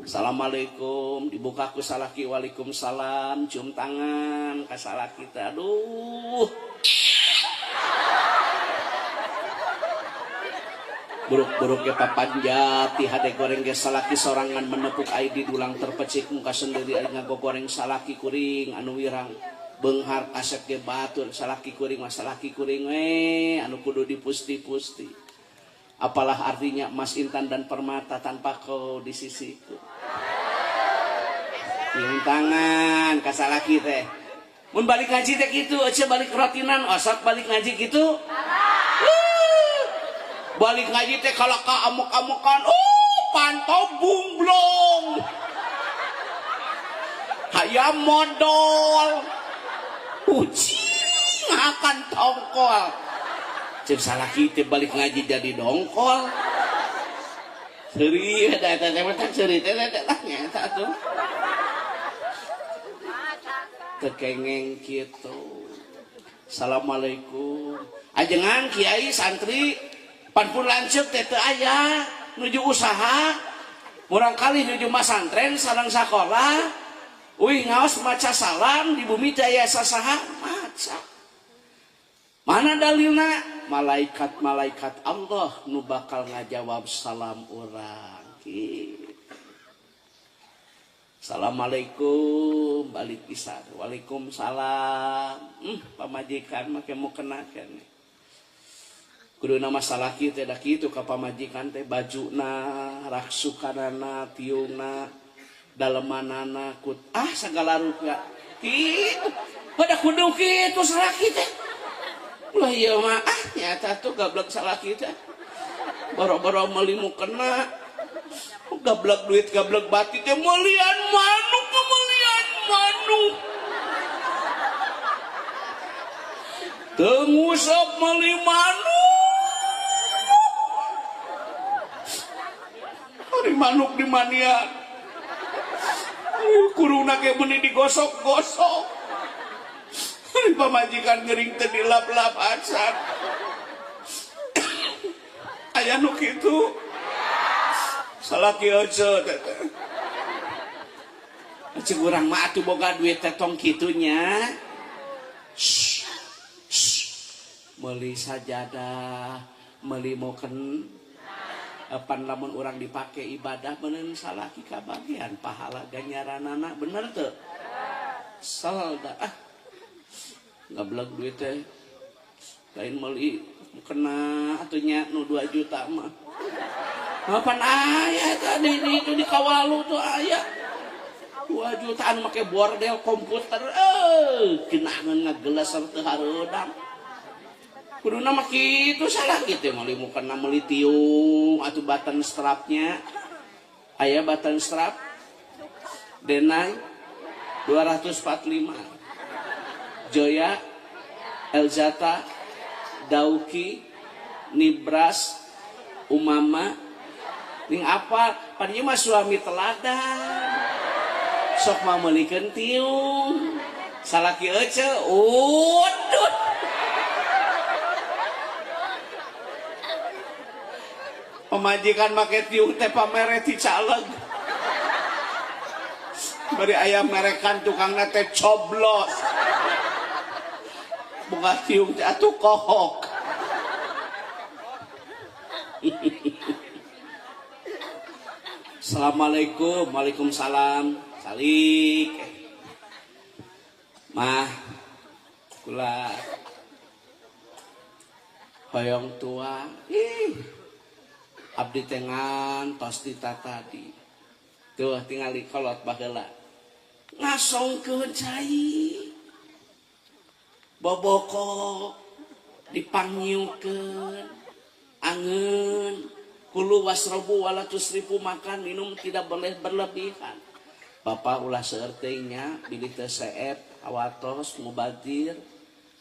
Assalamualaikum dibuka ku salaki waalaikumsalam cium tangan ka salaki teh. Aduh. Buruk-buruk ge papanjat ti hade goreng ge salaki sorangan menepuk ai di dulang terpecik muka sendiri ai ngagogoreng salaki kuring anu wirang beunghar kasep ge batur salaki kuring mah salaki kuring we anu kudu dipusti-pusti. Apalah artinya emas intan dan permata tanpa kau di sisiku. Cium tangan ka salaki teh. Mun balik ngaji teh kitu, ece balik rotinan osok balik ngaji kitu. Balik ngaji teh kalau ka amuk-amukan, oh pantau bumblong, hayam modol, kucing akan tongkol. Cek salaki teh balik ngaji jadi dongkol. Seuri eta teh teh seuri teh teh tah nya eta tuh. Tekengeng kitu. Assalamualaikum. Ajengan kiai santri pan pun lanceuk teh teu aya nuju usaha murang kali nuju masantren sareng sakola uih ngaos maca salam di bumi teh aya sasaha maca. Mana dalilna? Malaikat-malaikat Allah nu bakal ngajawab salam urang. Gitu. Assalamualaikum balik isya. Waalaikumsalam. Pamajikan make mau kena keneh. Kudu nama salaki teh da kitu ka pamajikan teh bajuna, raksukanana, tiungna, dalemanana, kut sagala rupa. Kitu. Pada kudu kitu salaki teh. Ulah ieu mah nyata tuh gablek salaki teh. Boro-boro meuli mukena. Gablek duit, gablek bati teh meulian manuk, meulian manuk. Teu ngusap meuli manuk. Ari manuk di manian. Kurungna ge meuni digosok-gosok. Ari pamajikan ngering teh dilap-lap acan. Aya nu kitu. Salaki aja teh. Cek urang mah atuh boga duit teh tong kitu nya. Meuli sajadah, meuli moken. Pan lamun urang dipake ibadah bener salaki kabagian pahala ganjaranana bener teu? Sel da gablek duit teh lain meuli kena atuh nya nu 2 juta mah. Kapan aya tadi itu di Kawalu tuh aya 2 jutaan make bordel komputer geunahkeun ngagelas teu hareudang. Kuduna mah kitu salah kitu meuli mukena meuli tiung atuh button strapnya. Aya button strap Denai 245 Joya Elzata Dauki Nibras Umama ning apa pan ieu mah suami teladan sok mameulikeun tiung salaki ece udut pemajikan make tiung teh pamere ti caleg bari aya merekan tukangna teh coblos boga tiung teh atuh kohok. Assalamualaikum. Waalaikumsalam. Salik. Mah kula hoyong tua. Ih. Abdi teh ngantos ti tadi. Tuh tingali kolot baheula. Ngasongkeun cai. Boboko dipangnyiukeun. Angeun. Kulu wasrobu wala tusrifu, makan minum tidak boleh berlebihan. Bapak ulah seueur teuing nya bilih teu seep hawatos mubadir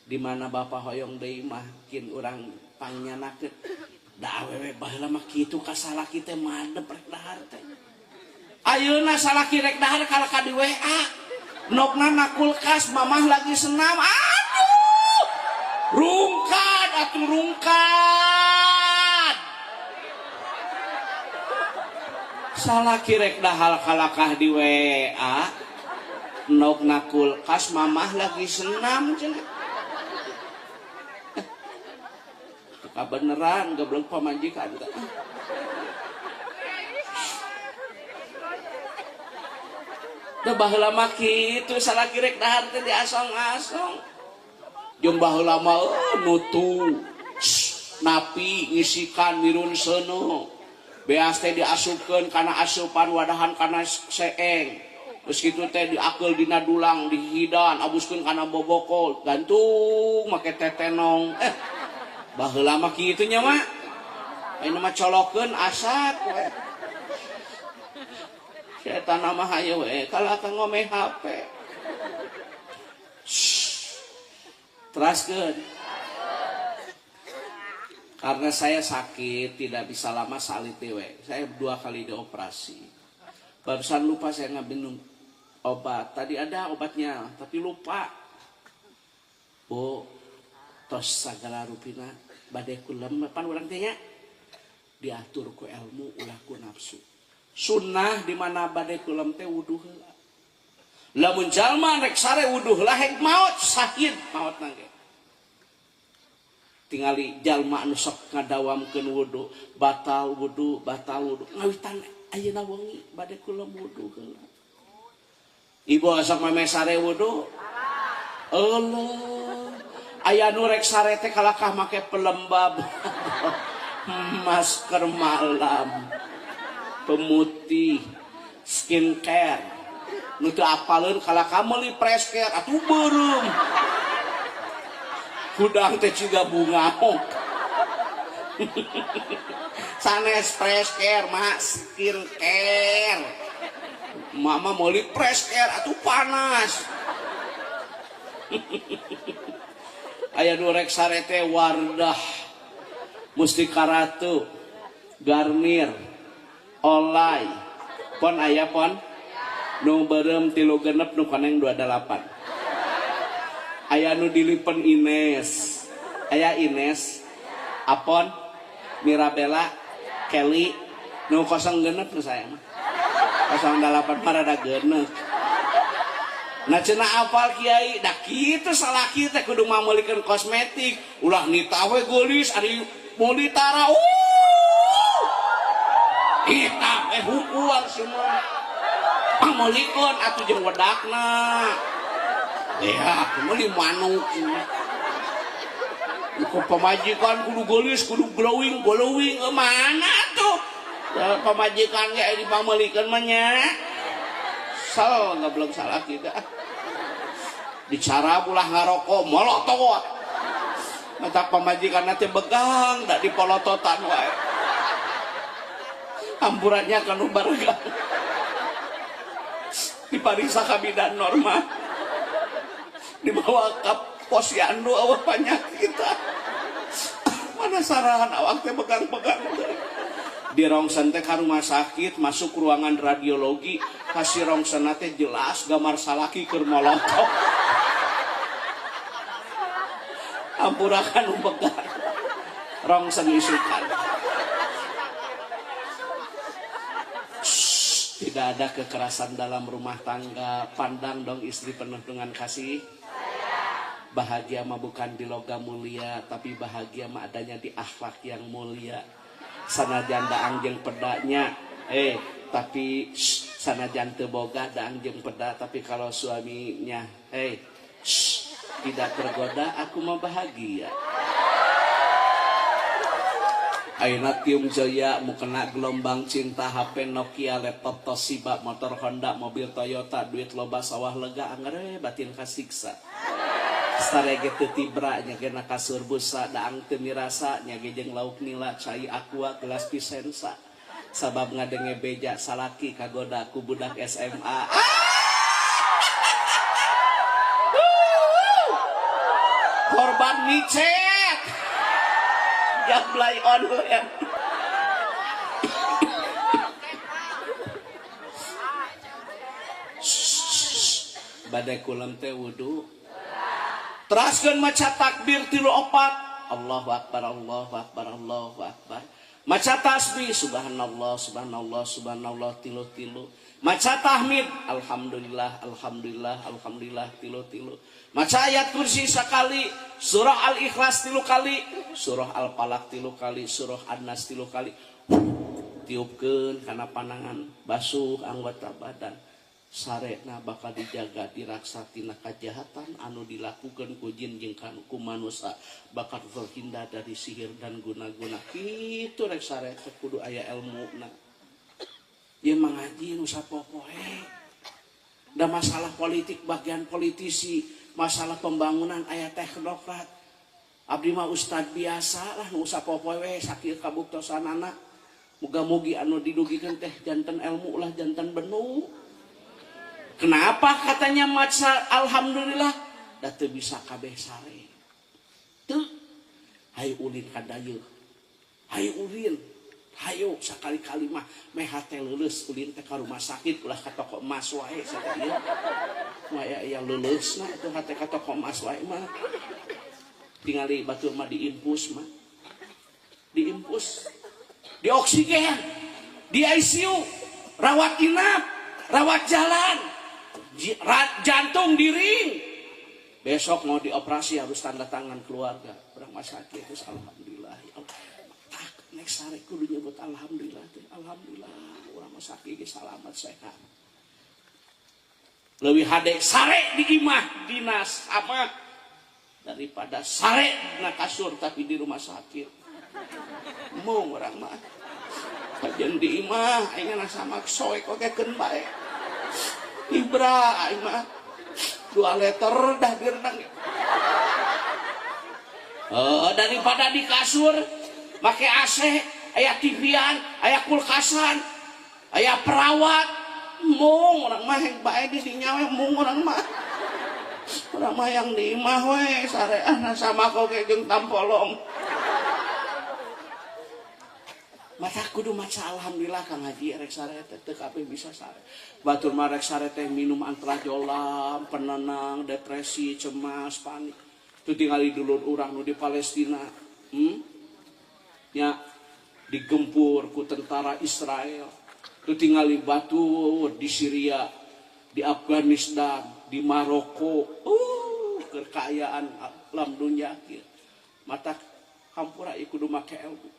di mana bapak hoyong deui mah kin urang pangyanakeun. Da awewe baheula mah kitu ka salaki teh madep rek dahar teh. Ayeuna salaki rek dahar kalaka di WA. Nokna na kulkas mamah lagi senam. Aduh! Rungkad atuh rungkad. Salaki rek dahal kalakah di WA nok na kulkas mamah lagi senam cenah. Kabeneran goblok pamajikan teh. Da baheula mah kitu salaki rek dahar teh diasong-asong. Jeung baheula mah nutu napi ngisikan mirun seuneu. Beas teh diasupkeun kana asupan wadahan kana seeng. Geus kitu teh diakeul dina dulang dihidan abuskeun kana boboko gantung make tetenong. Baheula mah kitu nya mah. Ayeuna mah colokeun asak we. Setan mah hayu we kalaka ngome HP. Teraskeun. Karena saya sakit, tidak bisa lama salit dewe. Saya 2 kali dioperasi. Barusan lupa saya ngambil obat. Tadi ada obatnya, tapi lupa. Bu, tos sagala rupina bade kulem pan urang teh nya diatur ku ilmu ulah ku nafsu. Sunnah di mana bade kulem teh wuduh heula. Lamun jalma rek sare wuduh heula hek maot sakit maot nangge. Tingali jalma anu sok ngadawamkeun wudu, batal wudu, batal wudu. Ngawitan ayeuna wengi bade kula wudu heula. Ibu sok meme sare wudu. Allah. Aya nu rek sare teh kalakah make pelembab. Masker malam. Pemutih, skincare. Nu teu apaleun kalakah meuli fresh care atuh beureum. Hudang teh juga bunga. Sanes fresh care mak skin care. Mama meuli fresh care atuh panas. Aya nu rek sare teh Wardah, Mustika Ratu, Garnier, Olay. Pon aya pon? Nu beureum 3 6 nu koneng 28. Aya nu dilipen Ines, aya Ines, Apon, Mirabella, Kelly, nu 06 nu saya mah. 08 mah rada geuneuh. Nah cenah apal kiai, da kitu salaki teh kudu mameulikeun kosmetik, ulah nita we geulis ari meuli tara. Hitam we hukuan semua. Pameulikeun atuh jeung wedakna. Ya, meuli manuk. Ku pamajikan kudu geulis, kudu glowing, glowing mana tuh? Pamajikan ge dipameulikeun mah nya. Sel goblok salah kita. Dicara ulah ngarokok molotot. Mata pamajikan teh begang da dipolototan wae. Ampurannya kanu baregang. Dipariksa ka bidan Norma. Dibawa ka posyandu awak penyakit. Mana sarahan awak teh begang-begang. Di rongsen teh ka rumah sakit masuk ruangan radiologi kasih rongsen teh jelas gambar salaki keur molotot. Ampurakan begang. Rongsen isukan. Tidak ada kekerasan dalam rumah tangga. Pandang dong istri penuh dengan kasih. Bahagia mah bukan di logam mulia, tapi bahagia mah adanya di akhlak yang mulia. Sanajan daang jeung pedanya, tapi sanajan teu boga daang jeung peda, tapi kalau suaminya, tidak tergoda, aku mah bahagia. Ayeuna tiung jaya mukena gelombang cinta HP Nokia, laptop Toshiba, motor Honda, mobil Toyota, duit loba sawah lega, angger we batin kasiksa. Sarege teu tibra nya ge na kasur busa, daang teu mirasa nya ge jeung lauk nila, cai aqua gelas pisensa. Sabab ngadenge beja salaki kagoda ku budak SMA. Korban micet. Jablay online. Badai kulem teh wudu. Teraskeun maca takbir 3 4. Allahu akbar, Allahu akbar, Allahu akbar. Maca tasbih subhanallah, subhanallah, subhanallah 3 3. Maca tahmid alhamdulillah, alhamdulillah, alhamdulillah 3 3. Maca ayat kursi sekali, surah Al-Ikhlas 3 kali, surah Al-Falaq 3 kali, surah An-Nas 3 kali. Tiupkeun kana panangan, basuh anggota badan. Sarena bakal dijaga diraksa tina kajahatan anu dilakukan ku jin jeung ku manusia, bakal terhindar dari sihir dan guna-guna. Kitu rek sare teh kudu aya elmuna. Ieu mah ngaji nu sapopoe. Da masalah politik bagian politisi, masalah pembangunan aya teknokrat. Abdi mah ustad biasa lah nu sapopoe we sakieu kabuktosanana. Muga-mugi anu didugikeun teh janten ilmu lah janten benu. Kenapa katanya maca alhamdulillah da teu bisa kabeh sare. Teu hayu ulin ka dayeuh. Hayu ulin. Hayu sakali-kali mah meh hate leuleus ulin teh ka rumah sakit ulah ka toko emas wae sakieu. Mah aya leuleusna teu hate ka toko emas wae mah. Tingali batur mah diimpus mah. Diimpus. Di oksigen, di ICU, rawat inap, rawat jalan. Jantung diring. Besok mau dioperasi harus tanda tangan keluarga. Orang sakit terus alhamdulillah. Ya Allah. Tak nek sare kudu nyebut alhamdulillah teh. Alhamdulillah urang mah sakit ge salamat sehat. Leuwih hade sare di imah dinas apa daripada sare dina kasur tapi di rumah sakit. Mung urang mah. Kajian di imah aing sama soek oge keun bae. Ibra aing mah 2 liter dah direnang. Daripada di kasur make AC, aya TV-an, aya kulkasan, aya perawat, mung urang mah yang bae di dinya we mung urang mah. Urang mah yang di imah we sareana sama oge jeung tampolong. Mata kudu maca alhamdulillah Kang Haji rek sare teh teu kabeh bisa sare. Batur mah rek sare teh minum antrazolam, penenang, depresi, cemas, panik. Tuh tingali dulur urang nu di Palestina. Nya digempur ku tentara Israel. Tuh tingali batur di Syria, di Afghanistan, di Maroko. Kekayaan alam dunia kieu. Mata hampura ieu kudu make ilmu.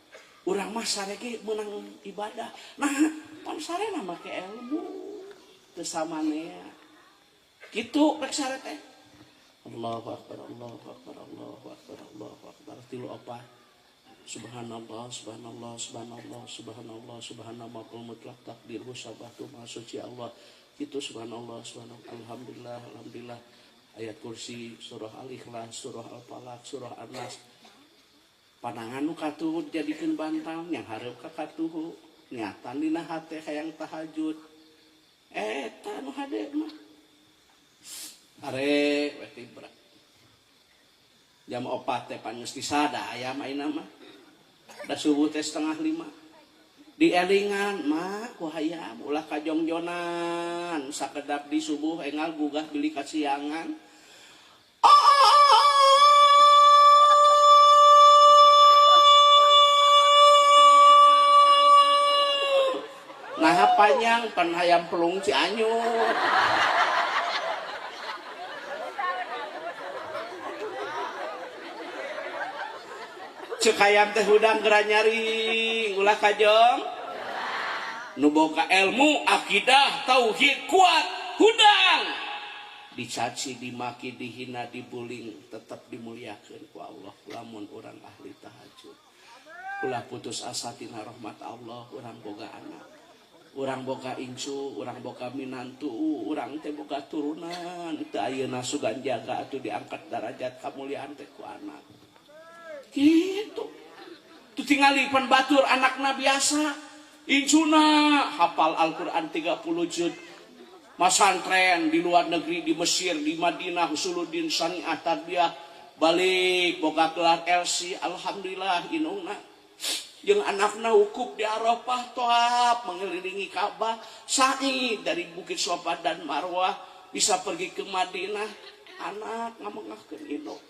Urang mah sare ge meunang ibadah. Nah, pan sarena make ilmu teu samanea. Kitu rek sare teh. Allahu akbar, Allahu akbar, Allahu akbar, Allahu akbar. 3 4. Subhanallah, subhanallah, subhanallah, subhanallah, subhanallah, mutlak takdir sabatu maha suci Allah. Itu subhanallah, subhanallah, alhamdulillah, alhamdulillah. Ayat kursi, surah Al-Ikhlas, surah Al-Falaq, surah An-Nas. Panangan nu katuhu dijadikeun bantal, yang hareup ka katuhu, niatan dina hate hayang tahajud. Eta nu hade mah. Are we tibra. Jam 4 teh pan geus disada ayam ayeuna mah. Da subuh teh 4:30. Dielingan mah ku hayam ulah kajongjonan sakedap di subuh engal gugah bili kasiangan. Nah panjang pan hayam pelung Cianjur. Cek hayam teh hudang geura nyaring ulah kajong. Nu boga ilmu akidah tauhid kuat hudang dicaci dimaki dihina dibuling tetap dimuliakeun ku Allah lamun urang ahli tahajud. Ulah putus asa tina rahmat Allah. Urang boga anak, urang boga incu, urang boga minantu, urang teh boga turunan. Teu ayeuna sugan jaga atuh diangkat darajat kamuliaan teh ku anak. Gitu. Tu tingali pan batur anakna biasa. Incuna hafal Al-Qur'an 30 juz. Masantren di luar negeri, di Mesir, di Madinah, Usuluddin Syariah Tarbiyah, balik boga gelar LC, alhamdulillah inungna. Jeung anakna wukuf di Arafah toab mengelilingi Ka'bah, sa'i dari Bukit Safa dan Marwah bisa pergi ke Madinah, anak ngamengahkeun induk.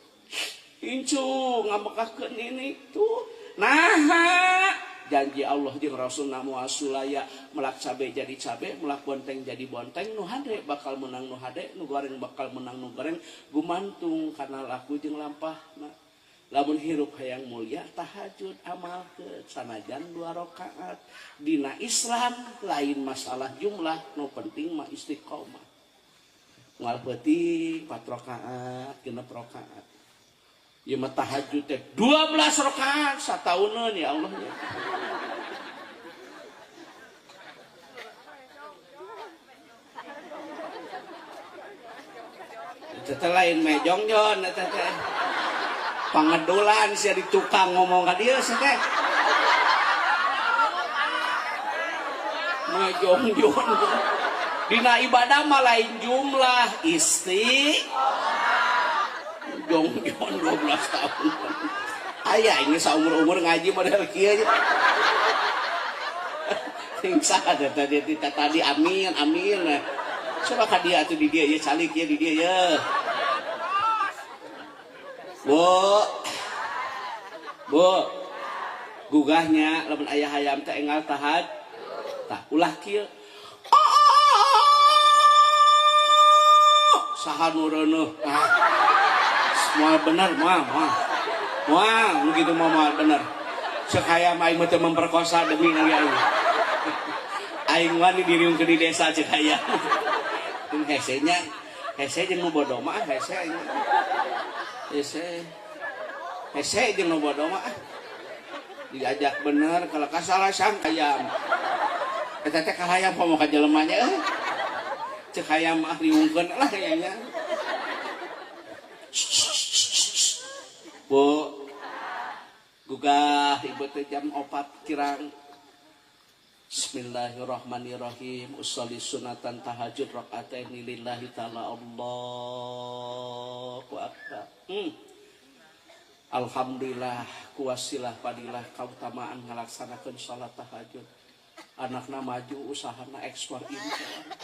Incu ngamengahkeun ini tuh. Nah, janji Allah jeung Rasulna moal sulaya melak cabe jadi cabe, melak bonteng jadi bonteng, nu hade bakal menang nu hade, nu goreng bakal menang nu goreng, gumantung kana laku jeung lampahna. Lamun hirup hayang mulia tahajud amalkeun sanajan 2 rakaat. Dina Islam lain masalah jumlah, nu penting mah istiqomah. Moal peuting 4 rakaat, 6 rakaat. Ieu mah tahajud teh 12 rakaat satauneun ya Allah ya. Eta teh lain mejongjon eta teh. Pangedolan sia di tukang ngomong ka dieu sia teh. Mejongjon. Dina ibadah mah lain jumlah istiqomah. Jongjon 12 tahun. Aya ini saumur-umur ngaji model kieu. Sing saha tadi amin amin. Coba ka dia atuh di dieu ye calik ye di dieu ye. Bu. Bu. Gugahnya lamun aya hayam teh enggal tahaj. Tah ulah kieu. Saha nu reuneuh. Ah. Moal bener, moal, moal. Moal, begitu mau moal bener. Cek hayam aing mah teu memperkosa demi ngari aing. Aing wani diriungkeun di desa cek hayam. Jeung hese nya, hese jeung nu bodoh mah hese aing. Hese. Hese jeung nu bodoh mah. Diajak bener kalau kasalah sang hayam. Eta teh ka hayam komo ka jelema nya euy. Cek hayam mah riungkeun lah kayaknya. Bu, gugah ibu teh jam 4 kirang. Bismillahirrahmanirrahim. Usolli sunatan tahajud rakaataini lillahi ta'ala. Allahu akbar. Alhamdulillah kuwasilah padilah kautamaan ngalaksanakeun salat tahajud. Anakna maju usahana ekspor impor.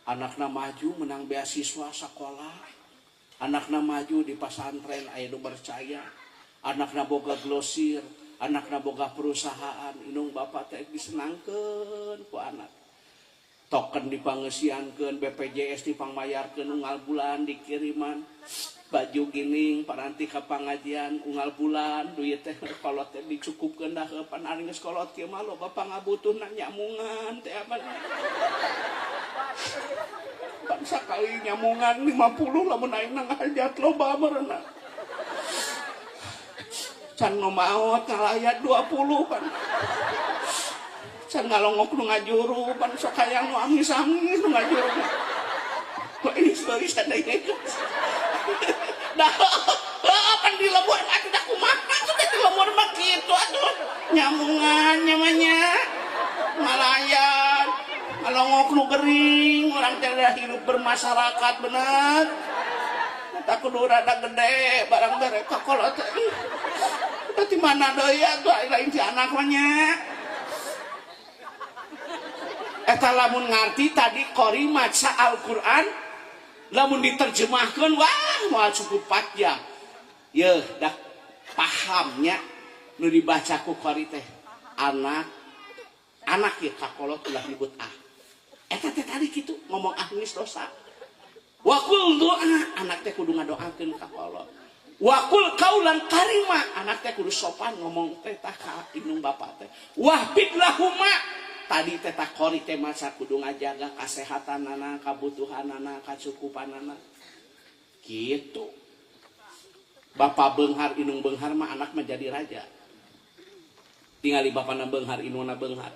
Anakna maju menang beasiswa sekolah. Anakna maju di pasantren aya nu percaya. Anakna boga glosir, anakna boga perusahaan, inung bapak teh disenangkeun ku anak. Token dipangeusiankeun, BPJS dipangmayarkeun unggal bulan dikiriman. Baju gining paranti ka pangajian unggal bulan duit teh kolot teh dicukupkeun dah pan ari geus kolot kieu mah loba pangabutuhna nyamungan teh apa. Pan sakali nyamungan 50 lamun aing ngahajat loba meureunna. Can nu maot ngalayat 20 pan. Can ngalongok nu ngajuru pan sok hayang nu amis-amis nu ngajuru. Kok ini seuri sadaya. Dah pan di lembur atuh da kumaha atuh di lembur mah kitu atuh. Nyambungan nyamanya. Ngalayan ngalongok nu gering urang teh hidup bermasyarakat bener. Tak kudu rada gede barang bere kakolot teh. Tadi mana deui atuh lain si anak mah nya. Eta lamun ngarti tadi qori maca Al-Qur'an lamun diterjemahkeun wah moal cukup 4 jam. Yeuh dah pahamnya nu dibaca ku qori teh anak anak ye kakolot ulah nyebut ah. Eta teh tadi kitu ngomong ah geus dosa. Wakul doa anak teh kudu ngadoakeun ka kolot. Wakul kaulan karima anak teh kudu sopan ngomong teh tah ka indung bapa teh. Wahbid lahuma tadi teh tah qori teh maca kudu ngajaga kasehatanana, kabutuhanana, kacukupanana. Kitu. Bapa beunghar indung beunghar mah anak mah jadi raja. Tingali bapana beunghar indungna beunghar.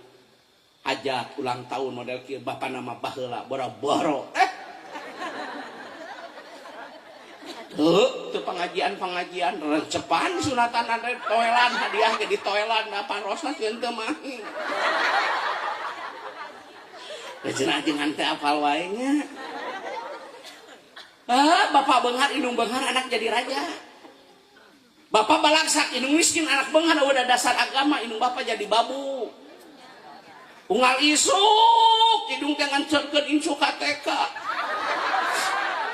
Hajat ulang tahun model kieu bapana mah baheula boro-boro. Tuh, tuh pengajian-pengajian rencepan sunatan ada toelan hadiah ke di toelan apa rosna teu mah. Rejena ajengan teh apal wae nya. Ah, bapak beunghar indung beunghar anak jadi raja. Bapak balaksak indung miskin anak beunghar udah dasar agama indung bapak jadi babu. Unggal isuk hidung teh ngancerkeun incu ka TK.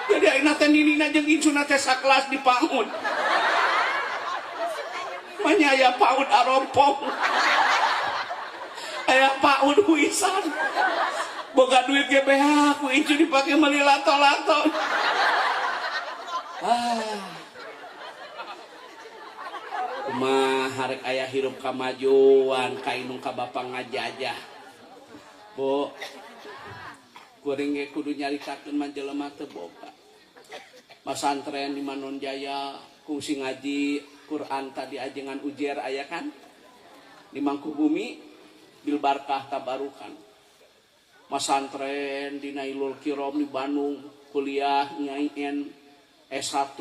Jadi ayeuna teh ninina jeung incuna teh sakelas di PAUD. Manya aya PAUD arompong. Aya PAUD huisan. Boga duit ge beak ku incu dipake meuli lato-lato. Ah. Kumaha rek aya hirup kamajuan ka indung ka bapa ngajajah. Bu, kuring ge kudu nyaritakeun mah jelema teu boga. Pasantren di Manon Jaya kungsi ngaji Quran tadi ajengan ujer aya kan di Mangkubumi bil barkah tabarukan. Pasantren di Nailul Kirom di Bandung kuliah IAIN S1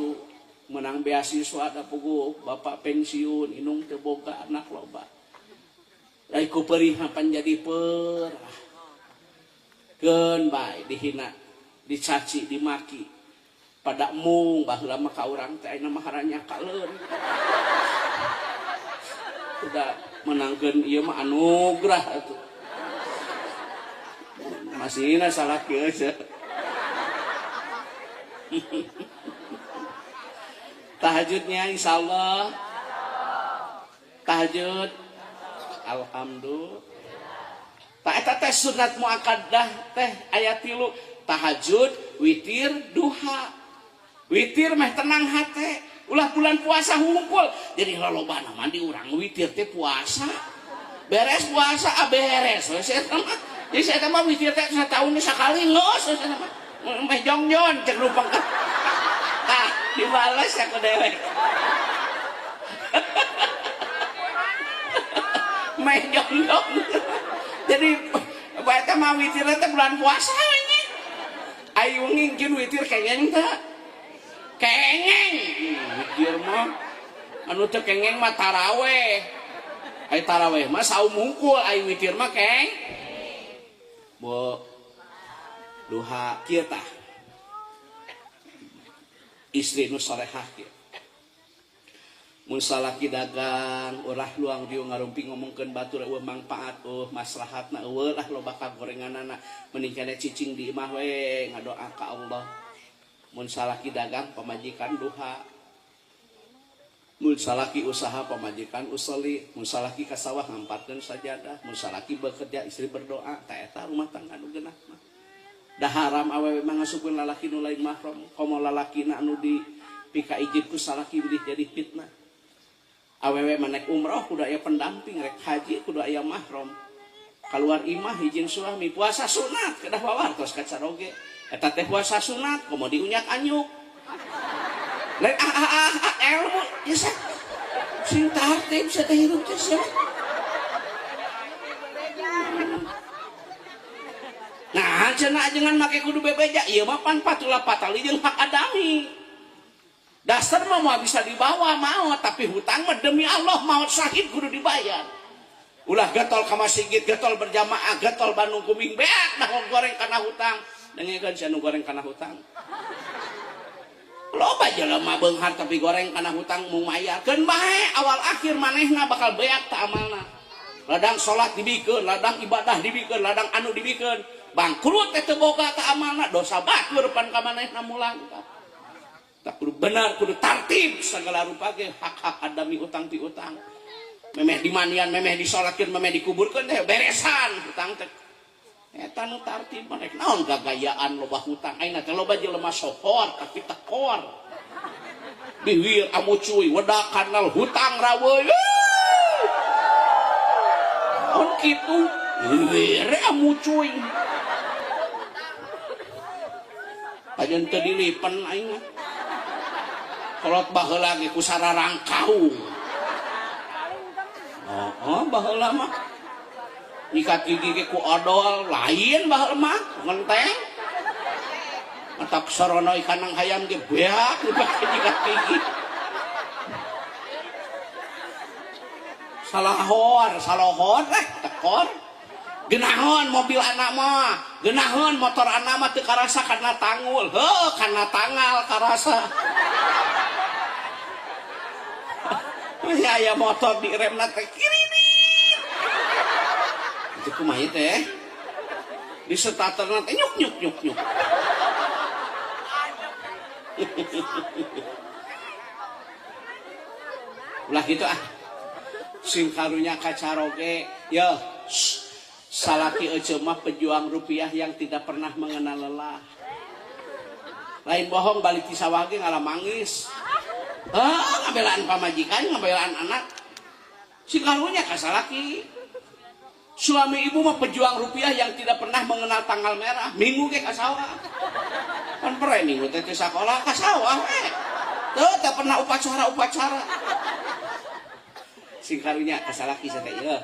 menang beasiswa da puguh bapak pensiun indung teu boga anak loba. Lai ku perih pan jadi perah. Keun bae dihina, dicaci, dimaki. Pada mung baheula mah ka urang teh ayeuna mah haranya kaleun. Udah menangkeun ieu mah anugerah atuh. Masihna salah kieu cenah. Tahajudnya insyaallah. Tahajud. Alhamdulillah. Ta eta teh sunat muakkadah teh aya 3, tahajud, witir, duha. Witir meh tenang hate, ulah bulan puasa hungkul. Jadi lolobana mah di urang witir teh puasa. Beres puasa ah beres we saya mah. Jadi saya mah witir teh sataun sakali geus saya mah. Meh jongjon cek rupang. Ah, dibales ya ku dewek. Meh jongjon. Jadi bae teh mah witir teh bulan puasa we nya. Ayo ngingkeun witir kengeng teh. Kengeng witir mah anu teu kengeng mah taraweh. Ai taraweh mah saum hungkul, ai witir mah keng. Bu duha kieu tah. Istri nu salehah kieu. Mun salaki dagang ulah luang dieu ngarumpi ngomongkeun batur eueuh mangpaat eueuh maslahatna eueuh lah loba kagorenganana mending keneh cicing di imah we ngadoa ka Allah. Mun salaki dagang pamajikan duha. Mun salaki usaha pamajikan usoli, mun salaki ka sawah ngamparkeun sajadah, mun salaki bekerja istri berdoa, ta eta rumah tangga nu geunah mah. Da haram awewe mah ngasupkeun lalaki nu lain mahram, komo lalakina anu di pika ijib ku salaki bilih jadi fitnah. Awewe mah naik umroh kudu aya pendamping, rek haji kudu aya mahram. Kaluar imah izin suami, puasa sunat kedah wawartos ka caroge. Eta teh puasa sunat komo diunyak anyuk. Lain ah ah ah ilmu ieu. Sing tartib sia teh hirup teh sia. Nah, cenah ajengan make kudu bebeja, ieu mah pan patula patali jeung hak adami. Dasar mah moal bisa dibawa maot, tapi hutang mah demi Allah maot syahid kudu dibayar. Ulah getol ka masjid, getol berjamaah, getol Bandung Kuming beak dah goreng kana hutang. Dengekeun sia nu goreng kana hutang. Loba jelema beunghar tapi goreng kana hutang mung mayar. Keun bae awal akhir manehna bakal beak ta amalna. Ladang salat dibikeun, ladang ibadah dibikeun, ladang anu dibikeun. Bangkrut teh teu boga ta amalna, dosa batur pan ka manehna mulang. Tak kudu benar, kudu tartib segala rupa ge hak-hak adami hutang piutang. Memeh dimanian, memeh disolatkeun, memeh dikuburkeun teh beresan hutang teh. Eta nu tartib mah rek naon gagayaan loba hutang ayeuna teh loba jelema sohor tapi tekor. Biwir amucuy wedak kanal hutang raweuy. Naon kitu? Biwir amucuy. Ajeun teu dilipen aing mah. Kolot baheula ge ku sararangkau. Oh, baheula mah. Nyikat gigi ge ku odol, lain baheula mah, ngenteng. Matak sorono ikanang hayam ge beak dipake nyikat gigi. Salahor, salohor tekor. Genahon mobil anak mah, genahon motor anak mah teu karasa kana tanggul. Heuh, kana tanggal karasa. Ya aya motor di remna teh kiri. Itu kumaha teh? Di starterna teh nyuk nyuk nyuk nyuk. Ulah kitu ah. Sing karunya kacaroge, yo. Salaki ece mah pejuang rupiah yang tidak pernah mengenal lelah. Lain bohong balik ti sawah ge ngalamangis. Ah, ngabelaan pamajikan, ngabelaan anak. Sing karunya ka salaki. Suami ibu mah pejuang rupiah yang tidak pernah mengenal tanggal merah. Minggu ge ka sawah. Pan pere minggu teh teu sakola ka sawah we. Teu teu pernah upacara-upacara. Sing karunya ka salaki teh ieu.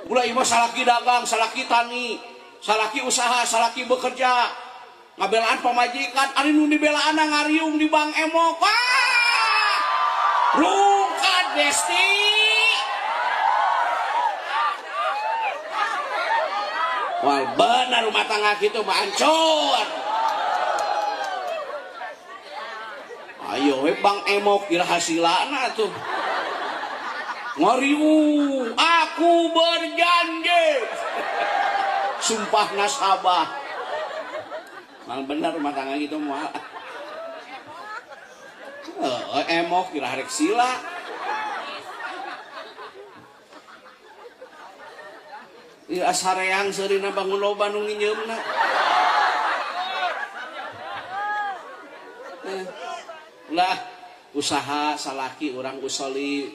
Ulah ieu mah salaki dagang, salaki tani, salaki usaha, salaki bekerja. Ngabelaan pamajikan, ari nu dibelaanna ngariung di bank emok. Ah! Rungkad besti. Wal benar rumah tangga gitu mah hancur. Ayo we bang emok kira hasilana tuh. Ngariung, aku berjanji. Sumpah nasabah. Mal benar rumah tangga gitu moal. Emok kira harek sila. Ieu asareang seurina bangun loba nu nginjeumna. Ulah usaha salaki urang usoli,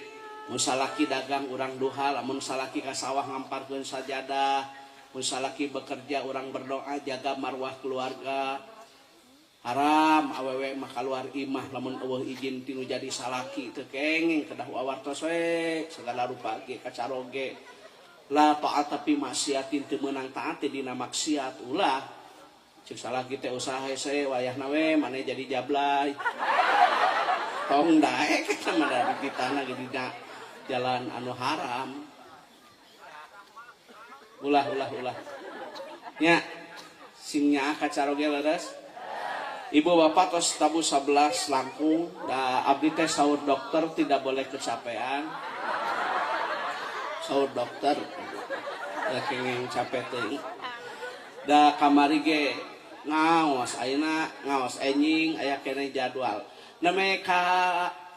mun salaki dagang urang duha, lamun salaki ka sawah ngamparkeun sajadah, mun salaki bekerja urang berdoa jaga marwah keluarga. Haram awewe mah kaluar imah lamun eueuh izin ti nu jadi salaki teu kenging kedah awartos we segala rupa ge kacaroge. La ta'ata fi maksiatin teu meunang taat dina maksiat ulah. Ceuk salaki teh usaha hese wayahna we mane jadi jablay. Tong daek eta mah da dititahna ge dina jalan anu haram. Ulah ulah ulah. Nya sing nyaah kacaroge leres. Ibu bapak tos tabuh 11 langkung, da abdi teh saur dokter tidak boleh kecapean. Saur dokter kenging capek teuing. Da kamari ge ngaos ayeuna ngaos enjing aya keneh jadwal. Name ka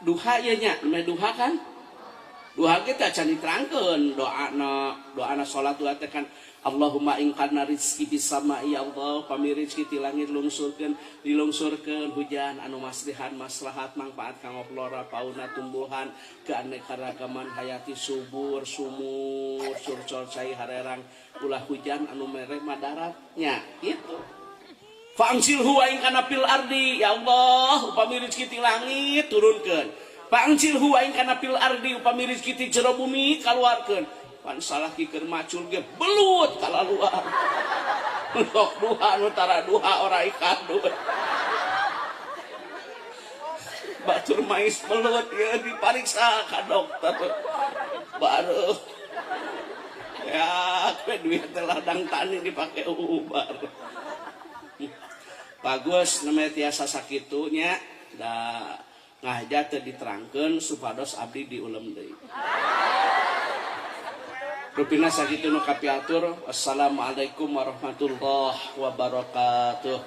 duha ieu nya, name duha kan? Duha ge teh can diterangkeun doana, doana salat duha teh kan Allahumma in kana rizki fis sama'i ya Allah, pami rizki ti langit lungsurkeun, dilungsurkeun hujan anu maslihan maslahat mangfaat kanggo flora fauna tumbuhan keanekaragaman hayati subur sumur surcol cai harerang ulah hujan anu mere madarat nya kitu. Fa'angsilhu wa in kana fil ardi ya Allah, upami rizki ti langit turunkeun. Pangcil huwa ing kana fil ardi upami rezeki ti jero bumi kaluarkeun. Pan salaki keur macul ge belut kalaluar. Sok duha nu tara duha ora ikadun. Batur mais belut ya dipariksa ka dokter. Baru ya we duit teh ladang tani dipake ubar. Bagus namanya tiasa sakitu nya da ngahaja teu diterangkeun supados abdi diulem deui. Rupina sakitu nu kapiatur. Wassalamualaikum warahmatullahi wabarakatuh.